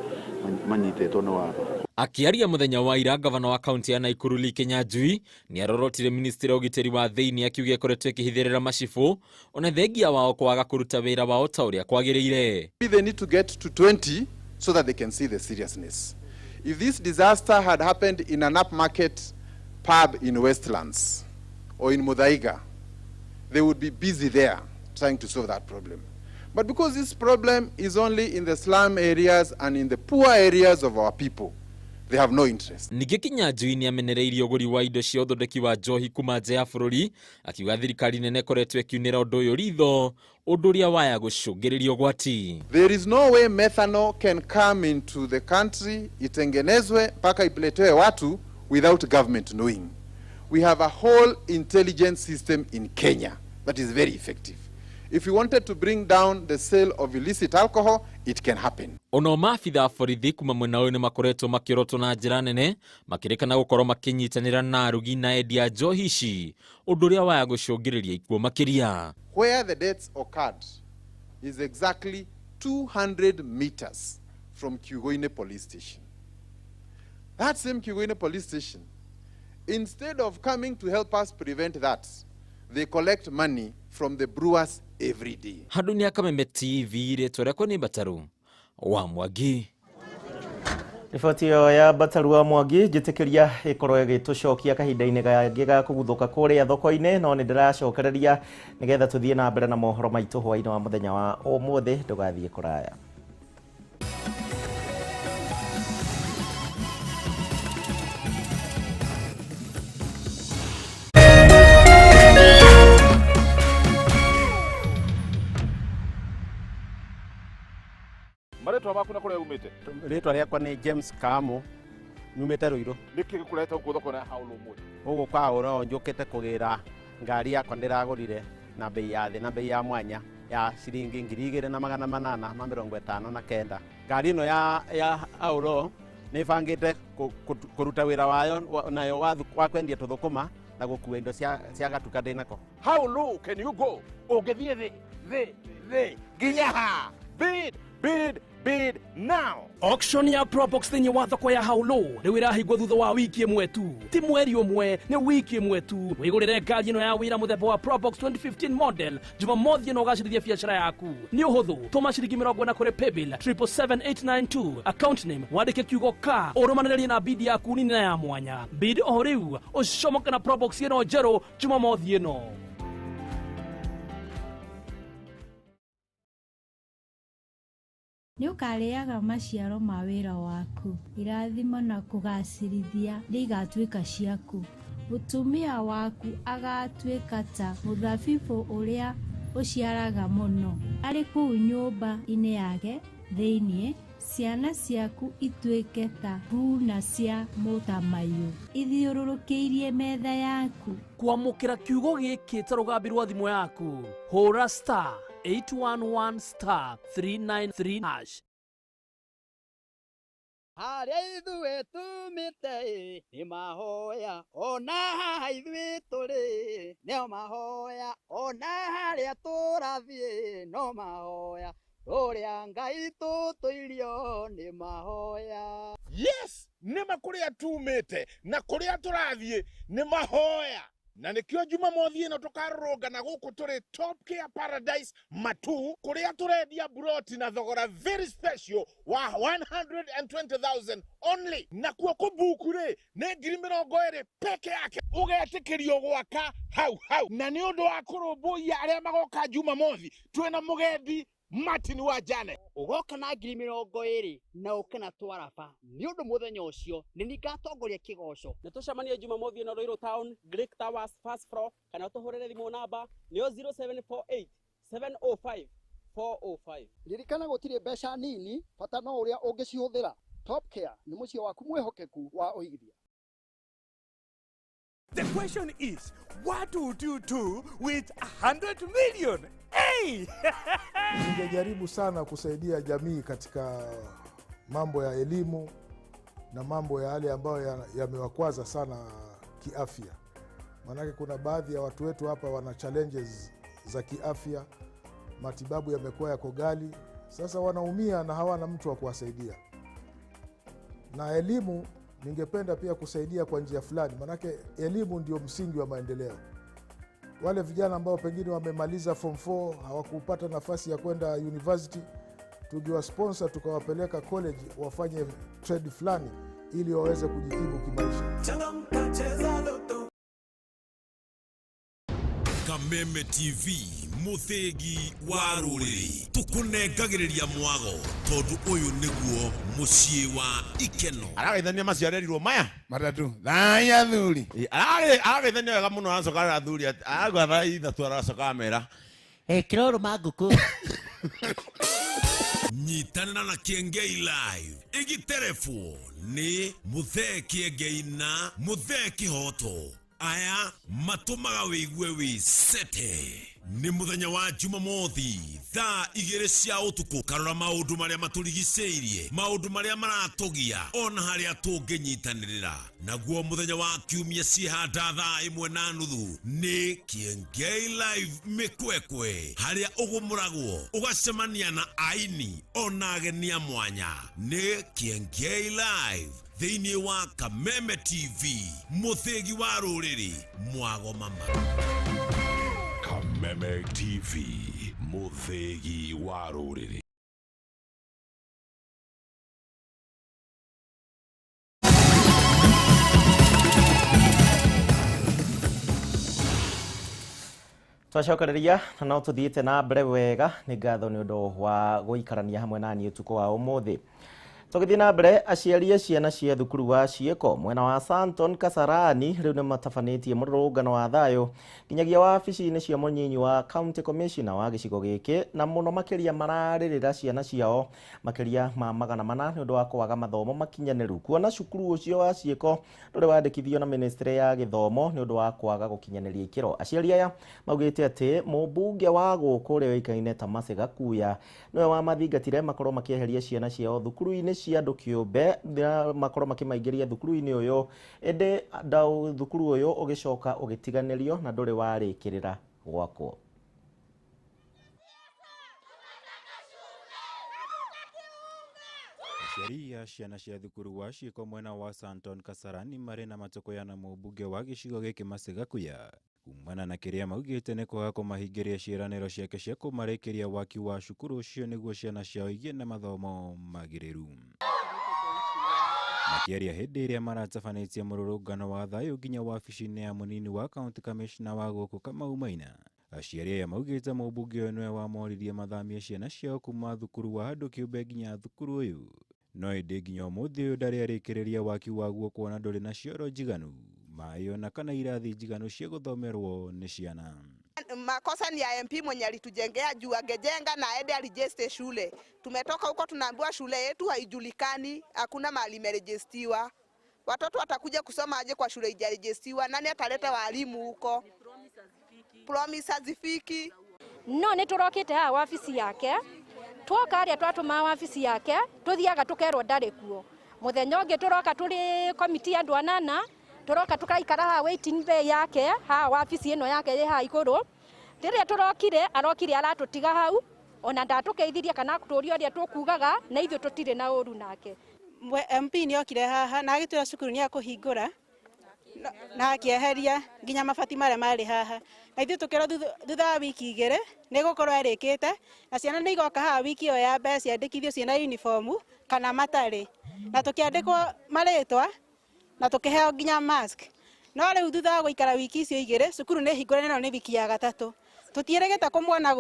manyitĩtwo nĩ watho. Akĩaria mũthenya wa ira, gavana wa kaunti ya Naikuru Lee Kinyanjui nĩarorotire ministry ya ũgitĩri wa thĩiniĩ akiuga ĩkoretwo ĩkĩhithĩrĩra macibũ ona thengia wao kwaga kũruta wĩra wao ta ũrĩa kwagĩrĩire. They need to get to 20 so that they can see the seriousness. If this disaster had happened in an upmarket pub in Westlands or in Muthaiga, they would be busy there trying to solve that problem. But because this problem is only in the slum areas and in the poor areas of our people, they have no interest. Ningĩ Kinyanjui nĩ amenereirie ũgũri wa indo cia ũthondeki wa njohi kuma nja ya bũrũri, akiuga thirikari nene ĩkoretwo ĩkiunĩra ũndũ ũyũ ritho, ũndũ ũrĩa waya gũcũngĩrĩria ũgwati. There is no way methanol can come into the country, itengenezwe mpaka ipeletewe watu without government knowing. We have a whole intelligence system in Kenya that is very effective. If we wanted to bring down the sale of illicit alcohol, it can happen. Ono maabitha a borithi kuma mwena ũyũ nĩ makoretwo makĩorotwo na njĩra nene, makĩrĩkana gũkorwo makĩnyitanĩra na arugi na endia a njohi ici, ũndũ ũrĩa waya gũcũngĩrĩria ikuũ makĩria. Where the deaths occurred is exactly 200 meters from Kiugoine police station. That same Kiugoine police station, instead of coming to help us prevent that, they collect money from the brewers every day. Handũ nĩ Kameme TV, rĩtwa rĩakwa nĩ Mbataru wa Mwangi. Riboti ĩyo ya Mbataru wa Mwangi njĩtĩkĩria ĩkorwo ĩgĩtũcokia kahinda-inĩ gangĩ ga kũguthũka kũrĩa thoko-inĩ, no nĩ ndĩracokereria nĩgetha tũthiĩ na mbere na mohoro maitũ hwaĩ-inĩ wa mũthenya wa ũmũthĩ. Ndũgathiĩ kũraya. Marĩtwa maku na kũrĩa umĩte? Rĩtwa rĩakwa nĩ James Kamu, nyumĩte Ruiru. Nĩkĩ gĩkũrehete gũkũ thoko ya Haũlũ ũmũthĩ? Gũkũ kwa Haũlũ njũkĩte kũgĩra ngari yakwa ndĩragũrire na bei ya thĩ na bei ya mwanya ya ciringi 2859. Ngari ĩno ya Haũlũ nĩ ĩbangĩte kũruta wĩra wayo nayo wa kwendia tũthũkũma na gũkua indo cia gatuka ndĩnako. How low can you go? Ũngĩthiĩ thĩ thĩ thĩ nginya ha? Bid, bid, bid now. Auction ya Probox thĩinĩ wa thoko ya Haũlũ rĩu ĩrahingwo thutha wa wiki ĩmwe tu, ti mweri ũmwe, nĩ wiki ĩmwe tu. Wĩgũrĩre ngari ĩno ya wĩra mũthemba wa Probox 2015 model Jumamothi ĩno ũgacĩrithie biacara yaku. Nĩ ũhũthũ, tũma ciringi 40 kũrĩ paybill 777892, account name wandĩke kiugo ka, ũrũmanĩrĩrie na bid yaku nini na ya mwanya. Bid o rĩu ũcomoke na Probox ĩno njerũ Jumamothi ĩno. Nĩũkarĩaga maciaro ma wĩra waku, irathimo na kũgacĩrithia nĩigatuĩka ciaku. Mũtumia waku agatuĩka ta mũthabibũ ũrĩa ũciaraga mũno, arĩ kũu nyũmba-inĩ yake thĩinĩ. Ciana ciaku ituĩke ta huna cia mũtamaiyũ ithiũrũrũkĩirie metha yaku. Kwamũkĩra kiugo gĩkĩ ta rũgambi rwa thimũ yaku, hũra star 811 star 393 hash. Harĩa ithuĩ tumĩte nĩ mahoya, ona haha ithuĩ tũrĩ nĩo mahoya, ona harĩa tũrathiĩ no mahoya, tũrĩa Ngai tũtũirio nĩ mahoya. Yes, nĩma kũrĩa tumĩte na kũrĩa tũrathiĩ nĩ mahoya. Na nĩkĩo Jumamothi ĩno tũkarũrũngana gũkũ tũrĩ Top Care Paradise Matu, kũrĩa tũrendia buroti na thogora very special wa 120,000 only. Nakuo kũbuku rĩ nĩ 20,000 peke yake, ũgetĩkĩrio gwaka hau hau. Na nĩ ũndũ wa kũrũmbũiya arĩa magoka Jumamothi, twĩna mũgendi Martin wa Janet. Ũgoka na 20,000 na ũke na twaraba nĩ ũndũ mũthenya ũcio nĩ ningatongoria kĩgoco. Nĩ tũcemanie Jumamothi ĩno Ruiru Town, Greek Towers first floor, kana ũtũhũrĩre thimũ namba nĩyo 0748 705 405. Ririkana gũtirĩ mbeca nini, bata no ũrĩa ũngĩcihũthĩra. Top Care nĩ mũciĩ waku mwĩhokeku wa ũigithia. The question is, what would you do with 100 million? Hey! Ningejaribu sana kusaidia jamii katika mambo ya elimu na mambo ya yale ambayo yamewakwaza sana kiafya. Maanake kuna baadhi ya watu wetu hapa wana challenges za kiafya, matibabu yamekuwa yako ghali, sasa wanaumia na hawana mtu wa kuwasaidia. Na elimu ningependa pia kusaidia kwa njia fulani, maanake elimu ndio msingi wa maendeleo. Wale vijana ambao pengine wamemaliza form 4 hawakupata nafasi ya kwenda university, tukiwa sponsor tukawapeleka college wafanye trade fulani ili waweze kujikimu kimaisha. Kameme TV muthegi wa ruriri tukunengagiriria mwago tondu uyu niguo mucii wa ikeno. Aragaithania maciarerirwo maya matatu thaya thuri aragaithania wega muno aracoka athuri aragwa thaa ithatu aracoka amera kiroro ma nguku. Nyitanĩra na Kiengei Live igiterefu ni Muthee Kiengei na Muthee Kihoto. Aya matumaga wigue wi sete. Ni muthenya wa Jumamothi thaa 2 cia utuku. Karora maundu maria maturigiceirie, maundu maria maratugia ona haria tunginyitanirira. Naguo muthenya wa kiumia cihanda thaa 1:30 ni Kiengei Live mikwekwe, haria ugumuragwo ugacemania na aini ona ageni a mwanya. Ni Kiengei Live thiini wa Kameme TV, muthegi wa ruriri mwago mama. Kameme TV, muthegi wa ruriri. Twacokereria na no tuthiite na mbere wega. Ni ngatho ni undu wa guikarania hamwe na niĩ utuku wa umuthi. Tũgĩthiĩ na mbere, aciari a ciana cia thukuru wa Ciĩko mwena wa Santon Kasarani rĩu nĩmatabanĩtie mũrũrũngano wa thayũ nginyagia wabici-inĩ cia mũnyinyi wa County Commissioner wa gĩcigo gĩkĩ, na mũno makĩria mararĩrĩra ciana ciao makĩria ma 400 nĩ ũndũ wa kwaga mathomo makinyanĩru, kuona cukuru ũcio wa Ciĩko ndũrĩ wandĩkithio na ministry ya gĩthomo nĩ ũndũ wa kwaga gũkinyanĩria ikĩro. Aciari aya maugĩte atĩ mũmbunge wa gũkũ ũrĩa ũĩkaine ta Mercy Gakuya nĩwe wamathingatire makorwo makĩeheria ciana ciao thukuru-inĩ cia andũ kĩũmbe, makorwo makĩmaingĩria thukuru-inĩ ũyũ, ĩndĩ thukuru ũyũ ũgĩcoka ũgĩtiganĩrio na ndũrĩ warĩkĩrĩra gwakwo. Aciari a ciana cia thukuru wa Ciĩko mwena wa Santon Kasarani marĩ na matũkũya na mũmbunge wa gĩcigo gĩkĩ Mercy Gakuya kumana na kĩrĩa maugĩte nĩ kwaga kũmahingĩria ciĩranĩro ciake cia kũmarĩkĩria waki wa cukuru ũcio nĩguo ciana ciao igĩe na mathomo magĩrĩru. Makĩaria hĩndĩ ĩrĩa maratabanĩtie mũrũrũngano wa thayũ nginya wabici-inĩ ya mũnini wa County Commissioner wa gũkũ Kamau Maina, aciari aya maugĩte mũmbunge ũyũ nĩwe wamoririe mathamie ciana ciao kuma thukuru wa andũ kĩũmbe nginya thukuru ũyũ, no ĩndĩ nginya ũmũthĩ ũyũ ndarĩ arĩkĩrĩria waki waguo kuona ndũrĩ na cioro njiganu, maĩ ona kana irathi njiganu cia gũthomerwo nĩ ciana. Makosa ni ya MP mwenye alitujengea juu angejenga na aende arijeste shule. Tumetoka huko tunaambiwa shule yetu haijulikani, hakuna mahali imerejestiwa. Watoto watakuja kusoma aje kwa shule haijarejestiwa? Nani ataleta walimu huko? Promise hazifiki. No nĩ tũrokĩte haha wabici yake, twoka aria twatũma wabici yake tuthiaga tukerwo ndarĩ kuo. Mũthenya ũngĩ tũroka tũrĩ komiti ya andũ anana, tũroka tũkaikara haha waiting bay yake haha wabici ĩno yake ĩ haha igũrũ. Rĩrĩa tũrokire arokire aratũtiga hau, ona ndatũkeithirie kana tũria ũrĩa tũkugaga, na ithuĩ tũtirĩ na ũru nake. MP nĩ okire haha na agĩtwĩra cukuru nĩ akũhingũra na akĩeheria nginya mabati marĩa marĩ haha, na ithuĩ tũkĩrwo thutha wa wiki 2 nĩ gũkorwo ĩrĩkĩte, na ciana nĩ igoka haha wiki ĩyo ya mbere ciandĩkithio ciĩna uniform kana matarĩ, na tũkĩandĩkwo marĩtwa na tũkĩheo nginya mask. No rĩu thutha wa gũikara wiki icio 2 cukuru nĩ hingũre, na nĩ wiki ya 3 tũtiĩrĩgĩte kũmuona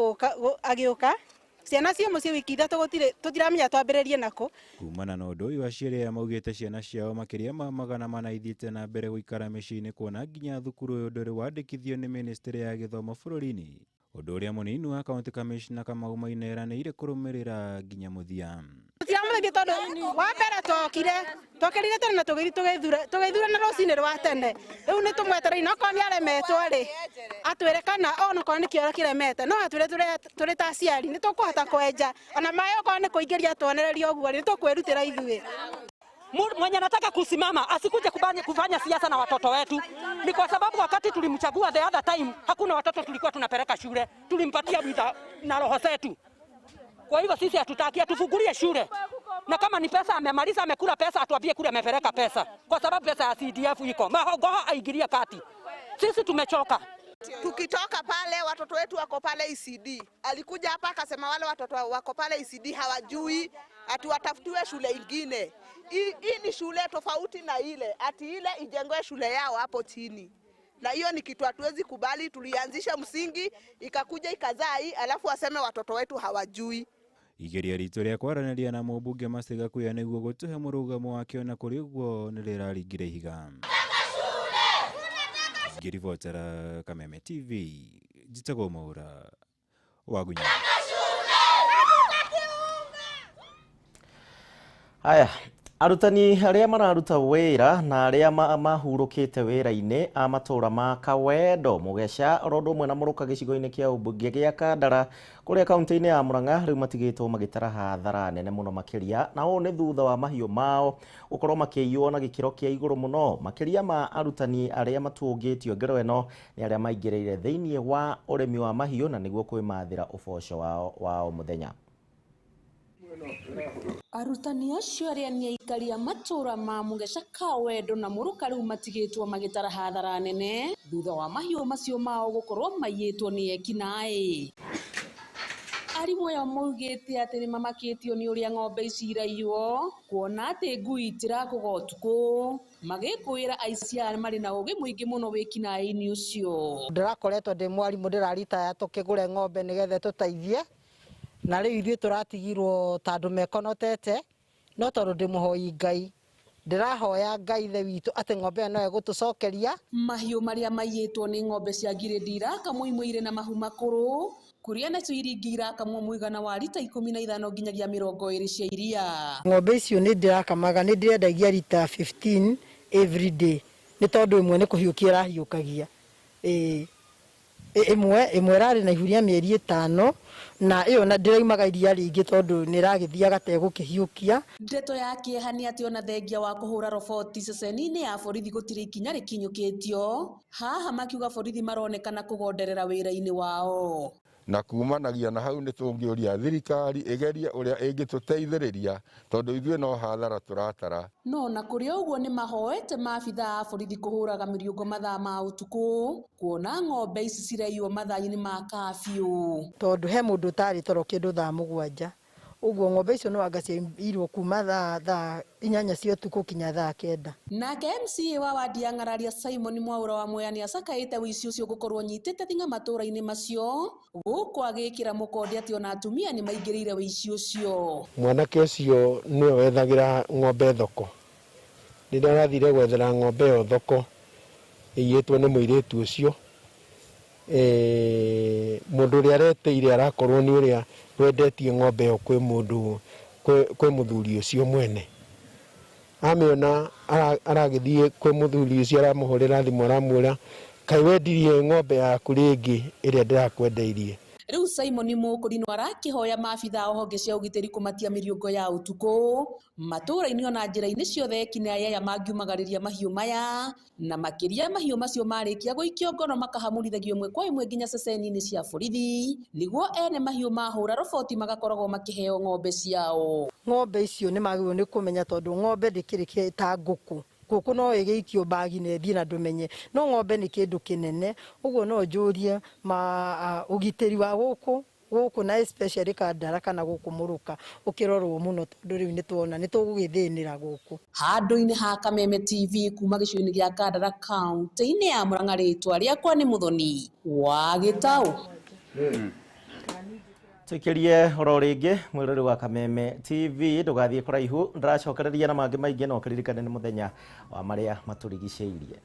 agĩũka. Ciana cio mũciĩ wiki 3 gũtirĩ, tũtiramenya twambĩrĩrie nakũ. Kumana na ũndũ ũyũ, aciari aya maugĩte ciana ciao makĩria ma 400 ithiĩte na mbere gũikara mĩciĩ-inĩ kuona nginya thukuru ũyũ ndũrĩ wandĩkithio nĩ ministry ya gĩthomo bũrũri-inĩ, ũndũ ũrĩa mũnini wa County Commissioner Kamau Maina eranĩire kũrũmĩrĩra nginya mũthia. Tũtiramũteithia tondũ wa mbere twokire tene na tũgĩthiĩ tũgĩthurana rũcinĩ rwa tene. Rĩu nĩ tũmwetereire, okorwo nĩ aremetwo rĩ atwĩre, kana onokorwo nĩ kĩoro kĩremete no atwĩre tũrĩ ta aciari nĩ tũkũhota kwenja, ona maĩ okorwo nĩ kũingĩria tuonererio ũguo rĩ nĩ tũkwĩrutĩra ithuĩ. Mwenye anataka kusimama asikuje kufanya siasa na watoto wetu. Ni kwa sababu wakati tulimchagua the other time hakuna watoto tulikuwa tunapeleka shule, tulimpatia bidhaa na roho zetu. Kwa hivyo sisi hatutaki atufungulie shule, na kama ni pesa amemaliza, amekula pesa, atuambie kule amepeleka pesa, kwa sababu pesa ya CDF iko mahogoha aingilia kati. Sisi tumechoka. Tukitoka pale watoto wetu wako pale ECD. Alikuja hapa akasema wale watoto wako pale ECD hawajui, ati watafutiwe shule ingine. Hii ni shule tofauti na ile, ati ile ijengwe shule yao hapo chini. Na hiyo ni kitu hatuwezi kubali. Tulianzisha msingi ikakuja ikazaa hii, alafu waseme watoto wetu hawajui. Igeria ritũ rĩa kwaranĩria na mũmbunge Mercy Gakuya nĩguo gũtũhe mũrũgamo wake ona kũrĩ ũguo nĩrĩraringire ihiga. Ngĩribotera Kameme TV, njĩtagwo Mwaura Wagunya. Haya, arutani arĩa mararuta wĩra na arĩa mahurũkĩte wĩra-inĩ a matũra ma Kawendo, Mũgeca, oro ũndũ ũmwe na Mũrũka gĩcigo-inĩ kĩa ũmbunge gĩa Kandara kũrĩa kaunti-inĩ ya Murang'a rĩu matigĩtwo magĩtara hathara nene mũno makĩria, na ũũ nĩ thutha wa mahiũ mao gũkorwo makĩiywo na gĩkĩro kĩa igũrũ mũno. Makĩria ma arutani arĩa matũngĩtio ngero ĩno nĩ arĩa maingĩrĩire thĩinĩ wa ũrĩmi wa mahiũ na nĩguo kwĩmathĩra ũboco wao wa o mũthenya. Arutani acio arĩa nĩ aikari a matũra ma Mũgeca, Kawendo na Mũrũka rĩu matigĩtwo magĩtara hathara nene thutha wa mahiũ macio mao gũkorwo maiyĩtwo nĩ ekinaĩ. Arimũ aya maugĩte atĩ nĩ mamakĩtio nĩ ũrĩa ng'ombe ici iraiywo kuona atĩ ngui itirakũga ũtukũ, magĩkũĩra aici aya marĩ na ũgĩ mũingĩ mũno wĩkinaĩ-inĩ ũcio. Ndĩrakoretwo ndĩ mwarimũ ndĩraritaya tũkĩgũre ng'ombe nĩgetha tũteithie, na rĩu ithuĩ tũratigirwo ta andũ mekonotete, no tondũ ndĩ mũhoi Ngai ndĩrahoya Ngai ithe witũ atĩ ng'ombe ĩyo no ĩgũtũcokeria. Mahiũ marĩa maiyĩtwo nĩ ng'ombe cia ngirĩndi irakamwo imwe irĩ na mahu makũrũ, kũrĩa nacio iria ingĩ irakamwo mũigana wa rita 15 nginyagia 20 cia iria. Ng'ombe icio nĩ ndĩrakamaga, nĩ ndĩrendagia rita 15 every day, nĩ tondũ ĩmwe nĩ kũhiũkia ĩrahiũkagia. Ĩmwe ĩrarĩ na ihu rĩa mĩeri 5 na ĩyo na ndĩraumaga iria rĩingĩ tondũ nĩ ĩragĩthiaga tegũkĩhiũkia. Ndeto ya kĩeha nĩ atĩ ona thengia wa kũhũra roboti ceceni-inĩ ya borithi gũtirĩ ikinya rĩkinyũkĩtio, haha makiuga borithi maronekana kũgonderera wĩra-inĩ wao. Na kumanagia na hau nĩ tũngĩũria thirikari ĩgerie ũrĩa ĩngĩtũteithĩrĩria tondũ ithuĩ no hathara tũratara. No na kũrĩ ũguo nĩ mahoete maabithaa a borithi kũhũraga mĩriũngũ mathaa ma ũtukũ kuona ng'ombe ici ciraiywo mathaa-inĩ ma kabiũ. Tondũ he mũndũ ũtarĩ toro kĩndũ thaa 7, ũguo ng'ombe icio no anga ciaiyirwo kuma thaa 8 cia ũtukũ kinya thaa 9. Nake MCA wa wadi ya Ng'araria Simon Mwaura wa Mwea nĩacakaĩte ũici ũcio gũkorwo nyitĩte thing'a matũra-inĩ macio, gũkũ agĩkĩra mũkonde atĩ ona atumia nĩ maingĩrĩire ũici ũcio. Mwanake ũcio nĩwe wethagĩra ng'ombe thoko. Rĩrĩa arathire gwethera ng'ombe ĩyo thoko ĩiyĩtwo nĩ mũirĩtu ũcio, mũndũ ũrĩa areteire arakorwo nĩ ũrĩa wendetie ng'ombe ĩyo kwĩ mũndũ kwĩ mũthuri ũcio mwene. Amĩona aragĩthiĩ kwĩ mũthuri ũcio aramũhũrĩra thimũ aramwĩra kaĩ wendirie ng'ombe yaku rĩngĩ ĩrĩa ndĩrakwendeirie. Rĩu Simon Mũkũrinũ arakĩhoya maabithaa a honge cia ũgitĩri kũmatia mĩriũngũ ya ũtukũ matũra-inĩ ona njĩra-inĩ ciothe ekinaĩ aya mangiumagarĩria mahiũ maya, na makĩria mahiũ macio marĩkia gũikio ngono makahamũrithagio ĩmwe kwa ĩmwe nginya ceceni-inĩ cia borithi nĩguo ene mahiũ mahũra roboti magakoragwo makĩheo ng'ombe ciao. Ng'ombe icio nĩ magĩrĩirwo nĩ kũmenya tondũ ng'ombe ndĩkĩrĩ ta ngũkũ. Ngũkũ no ĩgĩikio mbagi na ĩthiĩ na ndũmenye, no ng'ombe nĩ kĩndũ kĩnene. Ũguo no njũrie ũgitĩri wa gũkũ na especially Kandara kana gũkũ Mũrũka ũkĩrorwo mũno tondũ rĩu nĩtuona nĩtũgũgĩthĩnĩra gũkũ. Handũ-inĩ ha Kameme TV kuma gĩcigo-inĩ gĩa Kandara kaunti-inĩ ya Murang'a, rĩtwa rĩakwa nĩ Mũthoni wa Gĩtaũ. Tuikirie oro rĩngĩ mwĩrori wa Kameme TV, ndũgathiĩ kũraihu, ndĩracokereria na mangĩ maingĩ no kĩririkane nĩ mũthenya wa marĩa matũrigicĩirie.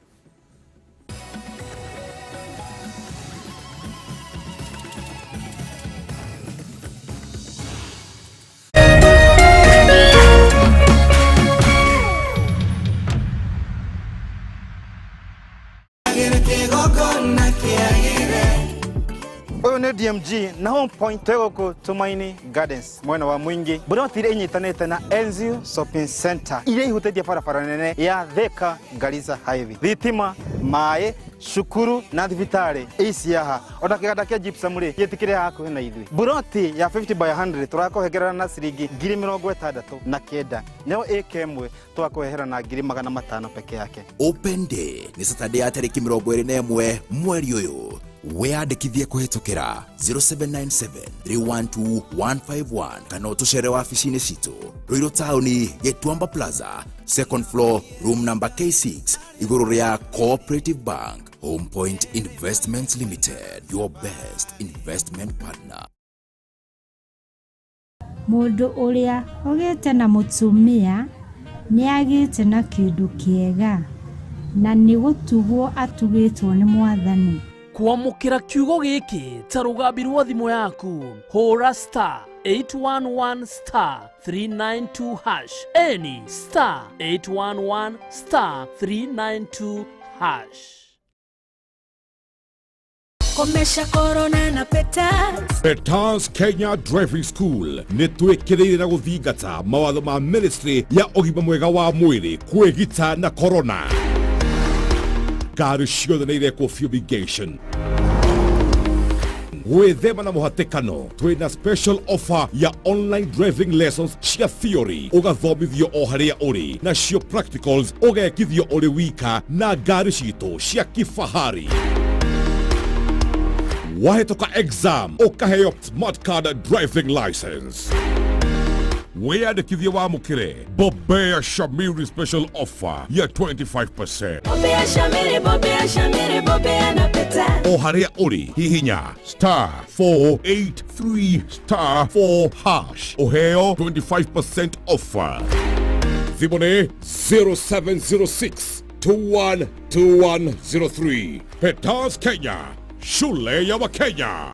Ũyũ nĩ DMG na Home Point gũkũ Tumaini Gardens mwena wa Mwingi. Buroti iria inyitanĩte na Enzio Shopping Center iria ihutĩtie barabara nene ya Thika Garissa Highway. Thitima, maĩ, cukuru na thibitarĩ ici haha ona kĩganda kĩa gypsum rĩ gĩtikĩrĩ hakuhĩ na ithuĩ. Buroti ya 50 by 100 tũrakũhengerera na ciringi 69,000, nayo ĩka ĩmwe tũgakũhehera na 500,000 peke yake. Open Day nĩ Saturday ya tarĩki 21 mweri ũyũ. Wĩyandĩkithie kũhĩtũkĩra 0797 312 151 kana ũtũcere wabici-inĩ citũ Ruiru Taũni, Gĩtuamba Plaza, second floor, room number K6, Igũrũ rĩa Cooperative Bank. Home Point Investments Limited, your best investment partner. Mũndũ ũrĩa ũgĩte na mũtumia nĩagĩte na kĩndũ kĩega, na nĩ gũtugwo atugĩtwo nĩ Mwathani. Kwamũkĩra kiugo gĩkĩ ta rũgambi rwa thimũ yaku, hũra star 811 star 392 hash, any star 811 star 392 hash. Komesha corona na Petals. Petals Kenya Driving School nĩ twĩkĩrĩire na gũthingata mawatho ma ministry ya ũgima mwega wa mwĩrĩ kwĩgita na corona. Ngari ciothe nĩ irekwo fumigation. Gwĩthema na mũhatĩkano, twĩna special offer ya online driving lessons cia theory ũgathomithio o harĩa ũrĩ, nacio practicals ũgekithio ũrĩ wika na ngari citũ cia kifahari. Wahĩtũka exam ũkaheo smart card driving license. Wĩyandĩkithie wamũkĩre Bobea Shamiri special offer ya 25%. Bobea Shamiri, Bobea Shamiri, Bobea na Petals. O harĩa ũrĩ, hihinya star 483 star 4 hash ũheo 25% offer. Thimũ nĩ 0706 212103. Petals Kenya, shule ya Wakenya.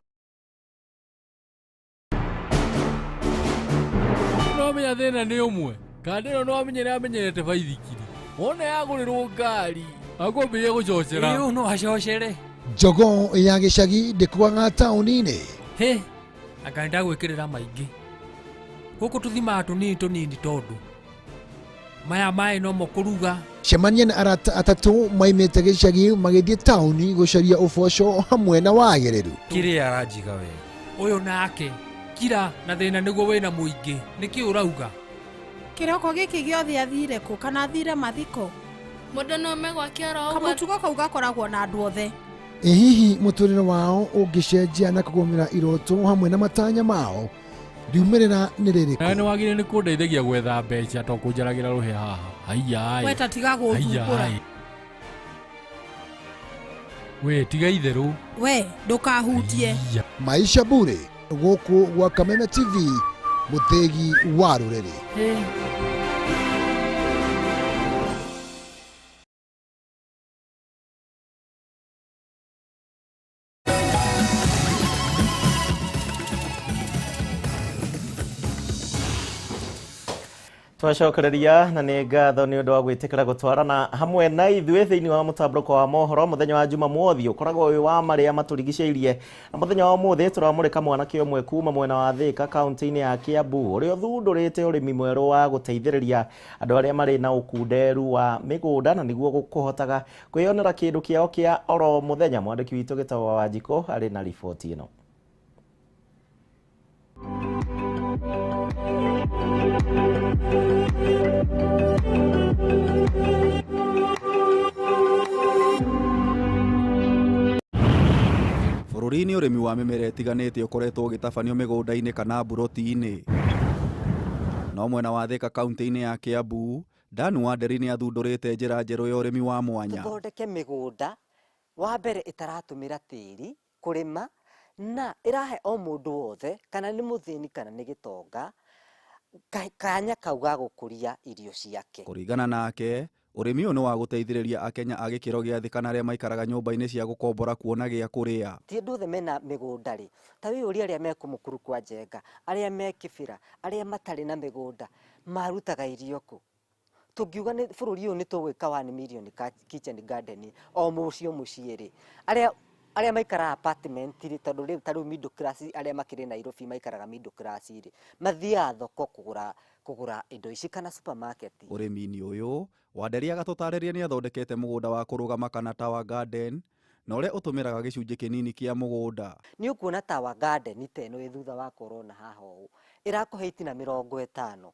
No menya thĩna nĩ ũmwe, kandĩ ĩno no amenyere amenyerete baithikiri, wona yagũrĩrwo ngari akwambĩrĩria gũcocera. Ĩĩ, no acocere. Jogoo ya gĩcagi ndĩkuaga taũni-inĩ. Hĩ, anga nĩndagwĩkĩrĩra maingĩ. Gũkũ tũthimaga tũnini tũnini tondũ maya maĩ nomo kũruga. Cemania na arata atatũ maimĩte gĩcagi magĩthiĩ taũni gũcaria ũboco hamwe na wagĩrĩru. Kĩrĩa aranjiga we ũyũ nake kira na thĩna nĩguo wĩna mũingĩ, nĩkĩ ũrauga? Kĩroko gĩkĩ gĩothe athire kũ kana athire mathiko? Mũndũ no ome gwake oro ũguo. Kamũtugo kau gakoragwo na andũ othe. Ĩ hihi mũtũrĩre wao ũngĩcenjia na kũgũmĩra iroto hamwe na matanya mao, riumĩrĩra nĩ rĩrĩkũ? Na nĩ wagĩrĩire nĩ kũndeithagia gwetha mbeca to kũnjaragĩra rũhĩa haha. Haiya. We ta tiga gũthumbũra. We tiga itherũ. We ndũkahutie. Maisha Bure gũkũ gwa Kameme TV, mũthĩgi wa rũrĩrĩ. Twacokereria na nĩ ngatho nĩ ũndũ wa gwĩtĩkĩra gũtwarana hamwe na ithuĩ thĩinĩ wa mũtambũrũko wa mohoro mũthenya wa Jumamothi ũkoragwo wĩ wa marĩa matũrigicĩirie, na mũthenya wa ũmũthĩ tũramũrĩka mwanake ũmwe kuma mwena wa Thĩka kaunti-inĩ ya Kiambu ũrĩa ũthundũrĩte ũrĩmi mwerũ wa gũteithĩrĩria andũ arĩa marĩ na ũkunderu wa mĩgũnda na nĩguo kũhotaga kwĩyonera kĩndũ kĩao kĩa oro mũthenya. Mwandĩki witũ Gĩtaũ wa Wanjikũ arĩ na riboti ĩno. Bũrũri-inĩ ũrĩmi wa mĩmera ĩtiganĩte ũkoretwo ũgĩtabanio mĩgũnda-inĩ kana mburoti-inĩ. No mwena wa Thĩka kaunti-inĩ ya Kiambu, Dan Wanderi nĩ athundũrĩte njĩra njerũ ya ũrĩmi wa mwanya. Tũthondeke mĩgũnda wa mbere ĩtaratũmĩra tĩri kũrĩma na ĩrahe o mũndũ wothe, kana nĩ mũthĩni kana nĩ gĩtonga, kanya kau ga gũkũria irio ciake. Kũringana nake, ũrĩmi ũyũ nĩ wa gũteithĩrĩria Akenya a gĩkĩro gĩa thĩ kana arĩa maikaraga nyũmba-inĩ cia gũkombora kuona gĩa kũrĩa. Ti andũ othe mena mĩgũnda rĩ, ta wĩyũrie arĩa me Kũmũkuru kwa Njenga, arĩa me Kĩbĩra, arĩa matarĩ na mĩgũnda, marutaga irio kũ? Tũngiuga nĩ bũrũri ũyũ nĩ tũgwĩka 1 million kitchen garden o mũciĩ o mũciĩ rĩ, arĩa maikaraga apartment rĩ, tondũ rĩu ta rĩu middle class arĩa makĩrĩ Nairobi maikaraga middle class rĩ, mathiaga thoko kũgũra indo ici kana supermarket. Ũrĩmi-inĩ ũyũ, Wanderi agatũtarĩria nĩ athondekete mũgũnda wa kũrũgama kana tower garden, na ũrĩa ũtũmĩraga gĩcunjĩ kĩnini kĩa mũgũnda. Nĩ ũkuona tower garden ta ĩno ĩ thutha wa korona haha ũũ, ĩrakũhe itina 50.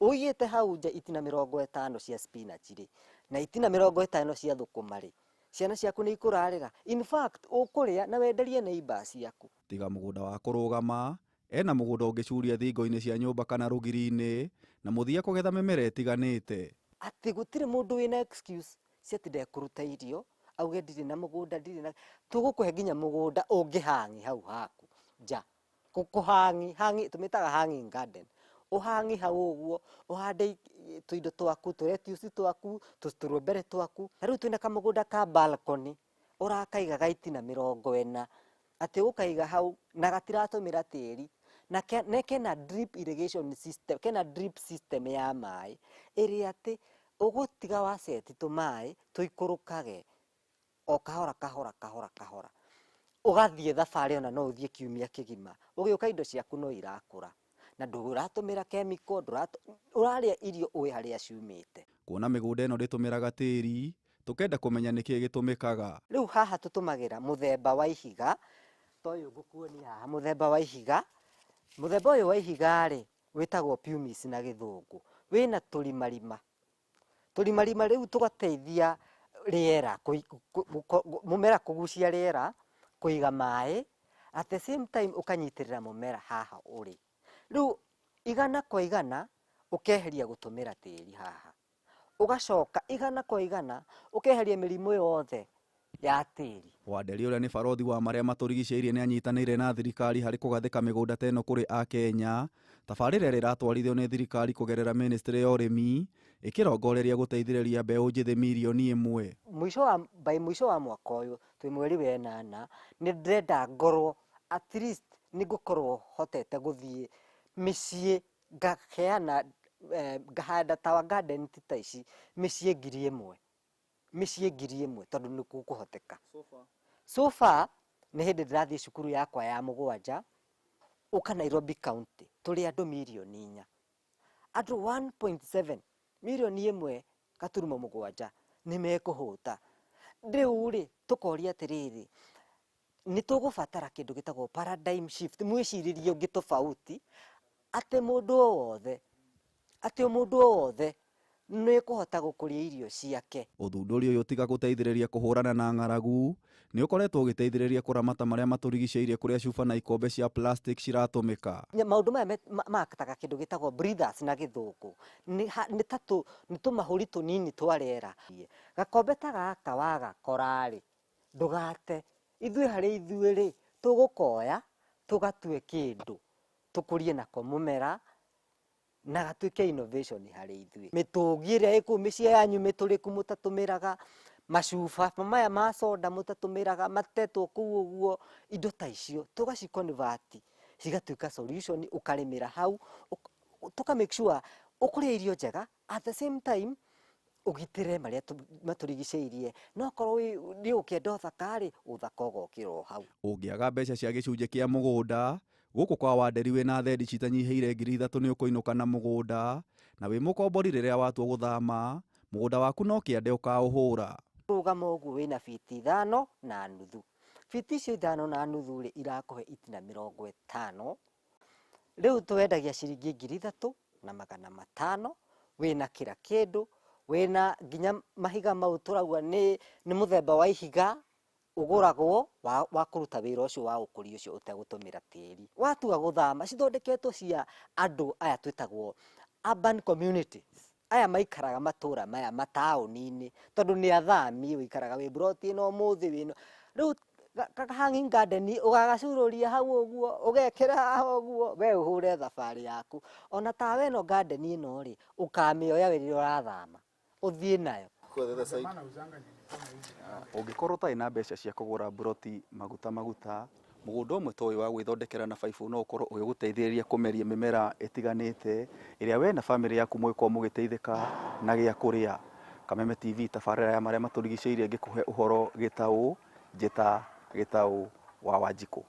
Ũigĩte hau nja itina 50 cia spinach rĩ, na itina 50 cia thũkũma rĩ, ciana ciaku nĩ ikũrarĩra. In fact, ũkũrĩa na wenderie neighbor ciaku. Tiga mũgũnda wa kũrũgama, ena mũgũnda ũngĩcuria thingo-inĩ cia nyũmba kana rũgiri-inĩ, na mũthia kũgetha mĩmera ĩtiganĩte. Atĩ gũtirĩ mũndũ wĩna excuse. Si atĩ ndekũruta irio auge ndirĩ na mũgũnda, ndirĩ na, tũgũkũhe nginya mũgũnda ũngĩhangi hau haku nja. Kũhangi, hangi, tũmĩtaga hanging garden. Ũhangi hau ũguo, ũhande tũindo twaku, tũ lettuce twaku, tũstrawberry twaku. Na rĩu twĩna kamũgũnda ka balcony, ũrakaiga ga itina 40, atĩ ũgũkaiga hau na gatiratũmĩra tĩri, na kena drip irrigation system, kena drip system ya maĩ, ĩrĩa atĩ ũgũtiga wa seti tũmaĩ tũikũrũkage o kahora kahora kahora kahora, ũgathiĩ thabarĩ ona no ũthiĩ kiumia kĩgima, ũgĩũka indo ciaku no irakũra na ndũratũmĩra chemical, ũrarĩa irio ũĩ harĩa ciumĩte. Kuona mĩgũnda ĩno ndĩtũmĩraga tĩri, tũkenda kũmenya nĩkĩĩ gĩtũmĩkaga. Rĩu haha tũtũmagĩra mũthemba wa ihiga, ta ũyũ ngũkuonia haha, mũthemba wa ihiga. Mũthemba ũyũ wa ihiga rĩ, wĩtagwo pumice na gĩthũngũ. Wĩna tũrimarima. Tũrimarima rĩu tũgateithia rĩera, mũmera kũgucia rĩera, kũiga maĩ, at the same time ũkanyitĩrĩra mũmera haha ũrĩ. Rĩu igana kwa igana ũkeheria gũtũmĩra tĩri haha. Ũgacoka igana kwa igana ũkeheria mĩrimũ yothe ya tĩri. Wanderi ũrĩa nĩ barothi wa marĩa matũrigicĩirie nĩ anyitanĩire na thirikari harĩ kũgathĩka mĩgũnda ta ĩno kũrĩ Akenya. Tabarĩra ĩrĩa ĩratwarithio nĩ thirikari kũgerera ministry ya ũrĩmi ĩkĩrongoreria gũteithĩrĩria mbeũ njĩthĩ mirioni 1. By mũico wa mwaka ũyũ, twĩ mweri wa 8, nĩ ndĩrenda ngorwo at least nĩ ngũkorwo hotete gũthiĩ mĩciĩ ngaheana, ngahanda tower garden ta ici mĩciĩ 1000. Mĩciĩ 1000 tondũ nĩ gũkũhoteka. So far nĩ hĩndĩ ndĩrathiĩ cukuru yakwa ya 7 ũka Nairobi County tũrĩ andũ mirioni 4. Andũ 1.7 mirioni 1.7 nĩ mekũhũta. Rĩu rĩ tũkoria atĩrĩrĩ, nĩ tũgũbatara kĩndũ gĩtagwo paradigm shift, mwĩcirĩrie ũngĩ tofauti, atĩ mũndũ o wothe, atĩ mũndũ o wothe nĩ kũhota gũkũria irio ciake. Ũthundũri ũyũ tiga gũteithĩrĩria kũhũrana na ng'aragu, nĩ ũkoretwo ũgĩteithĩrĩria kũramata marĩa matũrigicĩirie kũrĩa cuba na ikombe cia plastic ciratũmĩka. Maũndũ maya makataga kĩndũ gĩtagwo breathers na gĩthũngũ. Nĩ tũmahũri tũnini twa rĩera. Gakombe ta gaka wagakora rĩ, ndũgate. Ithuĩ harĩ ithuĩ rĩ, tũgũkoya, tũgatue kĩndũ, tũkũrie nako mũmera, na gatuĩke innovation harĩ ithuĩ. Mĩtũngi ĩrĩa ĩ kũu mĩciĩ yanyu mĩtũrĩku mũtatũmĩraga, macuba maya ma soda mũtatũmĩraga, matetwo kũu ũguo, indo ta icio tũgaci convert cigatuĩka solution, ũkarĩmĩra hau, tũka make sure ũkũrĩa irio njega, at the same time ũgitĩre marĩa matũrigicĩirie. No korwo nĩ ũkĩenda ũthaka rĩ, ũthaka ũgokĩra o hau. Ũngĩaga mbeca cia gĩcunjĩ kĩa mũgũnda, gũkũ kwa Wanderi wĩna thendi citanyihĩire 3,000 nĩ ũkũinũka na mũgũnda, na wĩ mũkombori rĩrĩa watua gũthama, mũgũnda waku no kĩande ũkaũhũra. Rũgama ũguo wĩna fiti 5.5. Fiti icio 5.5 rĩ, irakũhe itina 50. Rĩu twendagia ciringi 3,500, wĩna kĩra kĩndũ, wĩna nginya mahiga mau tũrauga nĩ mũthemba wa ihiga ũgũragwo wa kũruta wĩra ũcio wa ũkũria ũcio ũtegũtũmĩra tĩri. Watua gũthama, cithondeketwo cia andũ aya twĩtagwo urban communities. Aya maikaraga matũra maya mataũni-inĩ, tondũ nĩ athami, ũikaraga wĩ mburoti ĩno ũmũthĩ wĩno. Rĩu hanging garden ũgagacurũria hau ũguo, ũgekĩra haha ũguo, we ũhũre thabarĩ yaku. Ona tawa ĩno garden ĩno rĩ, ũkamĩoya rĩrĩa ũrathama, ũthiĩ nayo. Ũngĩkorwo ũtarĩ na mbeca cia kũgũra mburoti maguta maguta, mũgũnda ũmwe ta ũyũ wa gwĩthondekera na baibũ no ũkorwo ũgĩgũteithĩrĩria kũmeria mĩmera ĩtiganĩte ĩrĩa we na bamĩrĩ yaku mũgĩkorwo mũgĩteithĩka na gĩa kũrĩa. Kameme TV tabarĩra ya marĩa matũrigicĩirie ngĩkũhe ũhoro gĩtaũ, njĩta gĩtaũ wa Wanjikũ.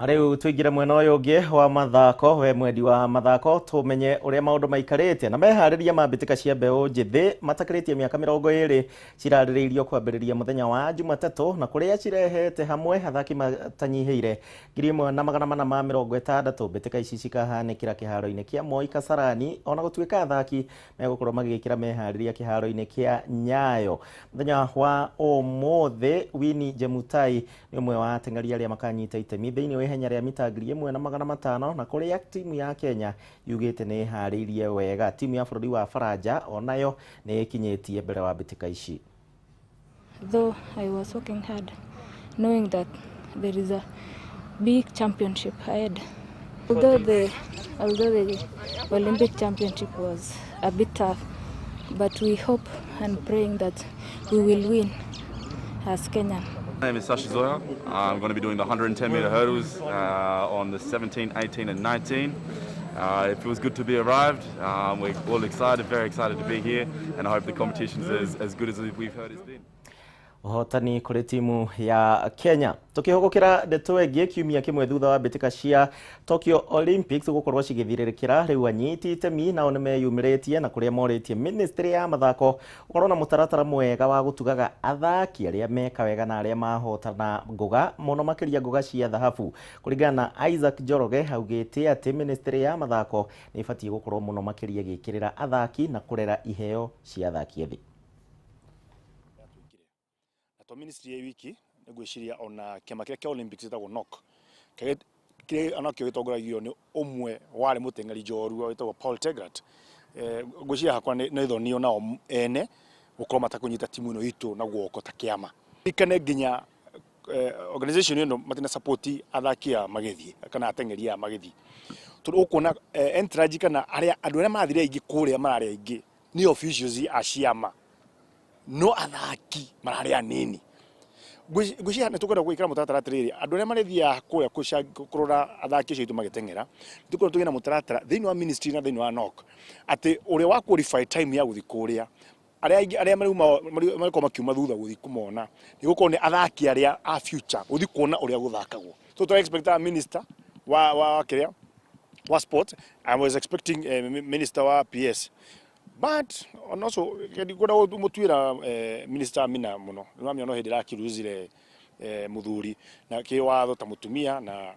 Rĩu tũingĩre mwena ũyũ ũngĩ wa mathako. We mwendi wa mathako, tũmenye ũrĩa maũndũ maikarĩte na meharĩria ma mbĩtĩka cia mbeũ njĩthĩ matakĩrĩtie mĩaka 20 cirarĩrĩirio kwambĩrĩria mũthenya wa Jumatatũ, na kũrĩa cirehete hamwe athaki matanyihĩire 1460. Mbĩtĩka ici cikahanĩkĩra kĩharo-inĩ kĩa Moi Kasarani, ona gũtuĩka athaki megũkorwo magĩkĩra meharĩria kĩharo-inĩ kĩa Nyayo mũthenya wa ũmũthĩ. Winnie Jemutai nĩ ũmwe wa ateng'eri arĩa makanyita itemi thĩinĩ wa ihenya rĩa mita 1500, na kũrĩa timu ya Kenya yugĩte nĩ ĩharĩirie wega. Timu ya bũrũri wa Faranja onayo nĩ ĩkinyĩtie mbere wa mbĩtĩka ici. Though I was working hard, knowing that there is a big championship ahead. Although the Olympic championship was a bit tough, but we hope and praying that we will win as Kenyan. My name is Sasha Zoya. I'm going to be doing the 110 meter hurdles on the 17, 18 and 19. It feels good to be arrived. We're all excited, very excited to be here, and I hope the competition's as good as we've heard it's been. Ũhotani kũrĩ timu ya Kenya. Tukĩhũgũkĩra ndeto ĩngĩ, kiumia kĩmwe thutha wa mbĩtĩka cia Tokyo Olympics gũkorwo cigĩthirĩrĩkĩra, rĩu anyiti itemi nao nĩmeyumĩrĩtie na kũrĩa morĩtie ministry ya mathako gũkorwo na mũtaratara mwega wa gũtugaga athaki arĩa meka wega na arĩa mahotana ngũga, mũno makĩria ngũga cia thahabu. Kũringana na Isaac Njoroge, augĩte atĩ ministry ya mathako nĩ ĩbatiĩ gũkorwo mũno makĩria ĩgĩkĩrĩra athaki na kũrera iheo cia athaki ethĩ. To ministry ya wiki ngwiciria ona kiama kiria kia Olympics gitagwo NOC kiria onakio gitongoragio ni umwe wari muteng'eri njorua witagwo Paul Tegrat. Ngwiciria hakwa ni thonio nao ene gukorwo matakunyita timu ino itu na guoko ta kiama ikane nginya organization ino matina support athaki a magithie kana ateng'eri a magithie, tondu ukuona entourage kana aria andu aria mathire aingi kuria marari aingi ni officials a ciama no athaki marari anini. Ngwiciria nĩ tũkwenda gwĩkĩra mũtaratara atĩrĩrĩ, andũ arĩa marĩthiaga kũrĩa kũrora athaki acio aitũ magĩteng'era, nĩ tũkwenda tũgĩe na mũtaratara thĩinĩ wa ministry na thĩinĩ wa NOC atĩ ũrĩa wa qualify time ya gũthiĩ kũrĩa, arĩa arĩa marĩkorwo makiuma thutha gũthiĩ kũmona nĩ gũkorwo nĩ athaki arĩa a future gũthiĩ kuona ũrĩa gũthakagwo. So tũra expect a minister wa kĩrĩa wa sport. I was expecting minister wa PS, but also ndikwenda gũmũtuĩra minister Amina mũno. Nĩwamenya no hĩndĩ ĩrakĩruzire mũthuri na kĩwatho ta mũtumia na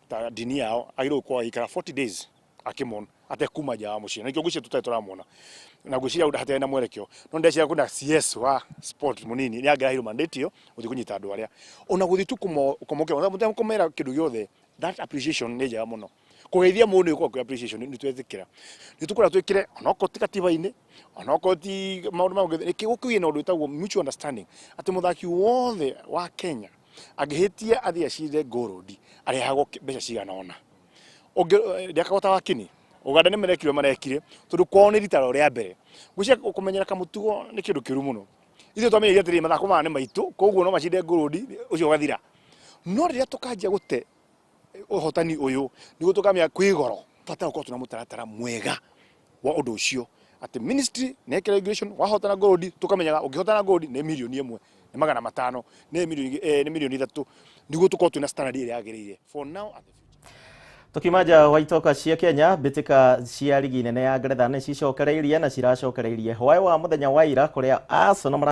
ta dini yao agĩrĩirwo gũkorwo agĩikara 40 days akĩmona atekuma nja wa mũciĩ, na nĩkĩo ngwĩciria tũtarĩ tũramwona na ngwĩciria hatarĩ na mwerekeo. No ndeciria kwĩna CS wa sport mũnini nĩ angĩraheirwo mandate ĩyo gũthiĩ kũnyita andũ arĩa ona gũthiĩ tu kũmokĩra kũmera kĩndũ gĩothe. That appreciation nĩ njega mũno. Kũgeithia mũndũ nĩ gũkorwo appreciation nĩ twetĩkĩra nĩ tũkwenda twĩkĩre onokorwo ti katiba-inĩ onokorwo ti maũndũ ma nĩkĩ gũkĩgĩe na ũndũ wĩtagwo mutual understanding atĩ mũthaki wothe wa Kenya angĩhĩtia athiĩ acinde gold arĩhagwo mbeca cigana ũna. Ndĩakagwo ta wakini Uganda nĩ marekire marekire tondũ kwao nĩ rita rĩa mbere. Ngwĩciria kũmenyera kamũtugo nĩ kĩndũ kĩũru mũno. Ithuĩ twamenyire atĩrĩrĩ, mathako maya nĩ maitũ koguo no macinde gold ũcio ũgathira. No rĩrĩa tũkanjia gũte ũhotani ũyũ nĩguo tũkamenya kwĩ goro, bata gũkorwo twĩna mũtaratara mwega wa ũndũ ũcio atĩ ministry nĩ ĩkĩra regulation wahotana gold tũkamenyaga ũngĩhotana gold nĩ mirioni 1 nĩ 500 nĩ mirioni 3 nĩguo tũkorwo twĩna standard ĩrĩa yagĩrĩire for now and the future. Tukiuma nja wa itoka cia Kenya, mbĩtĩka cia rigi nene ya Ngeretha nĩ cicokereirie na ciracokereirie hwaĩ wa mũthenya wa ira kũrĩa Arsenal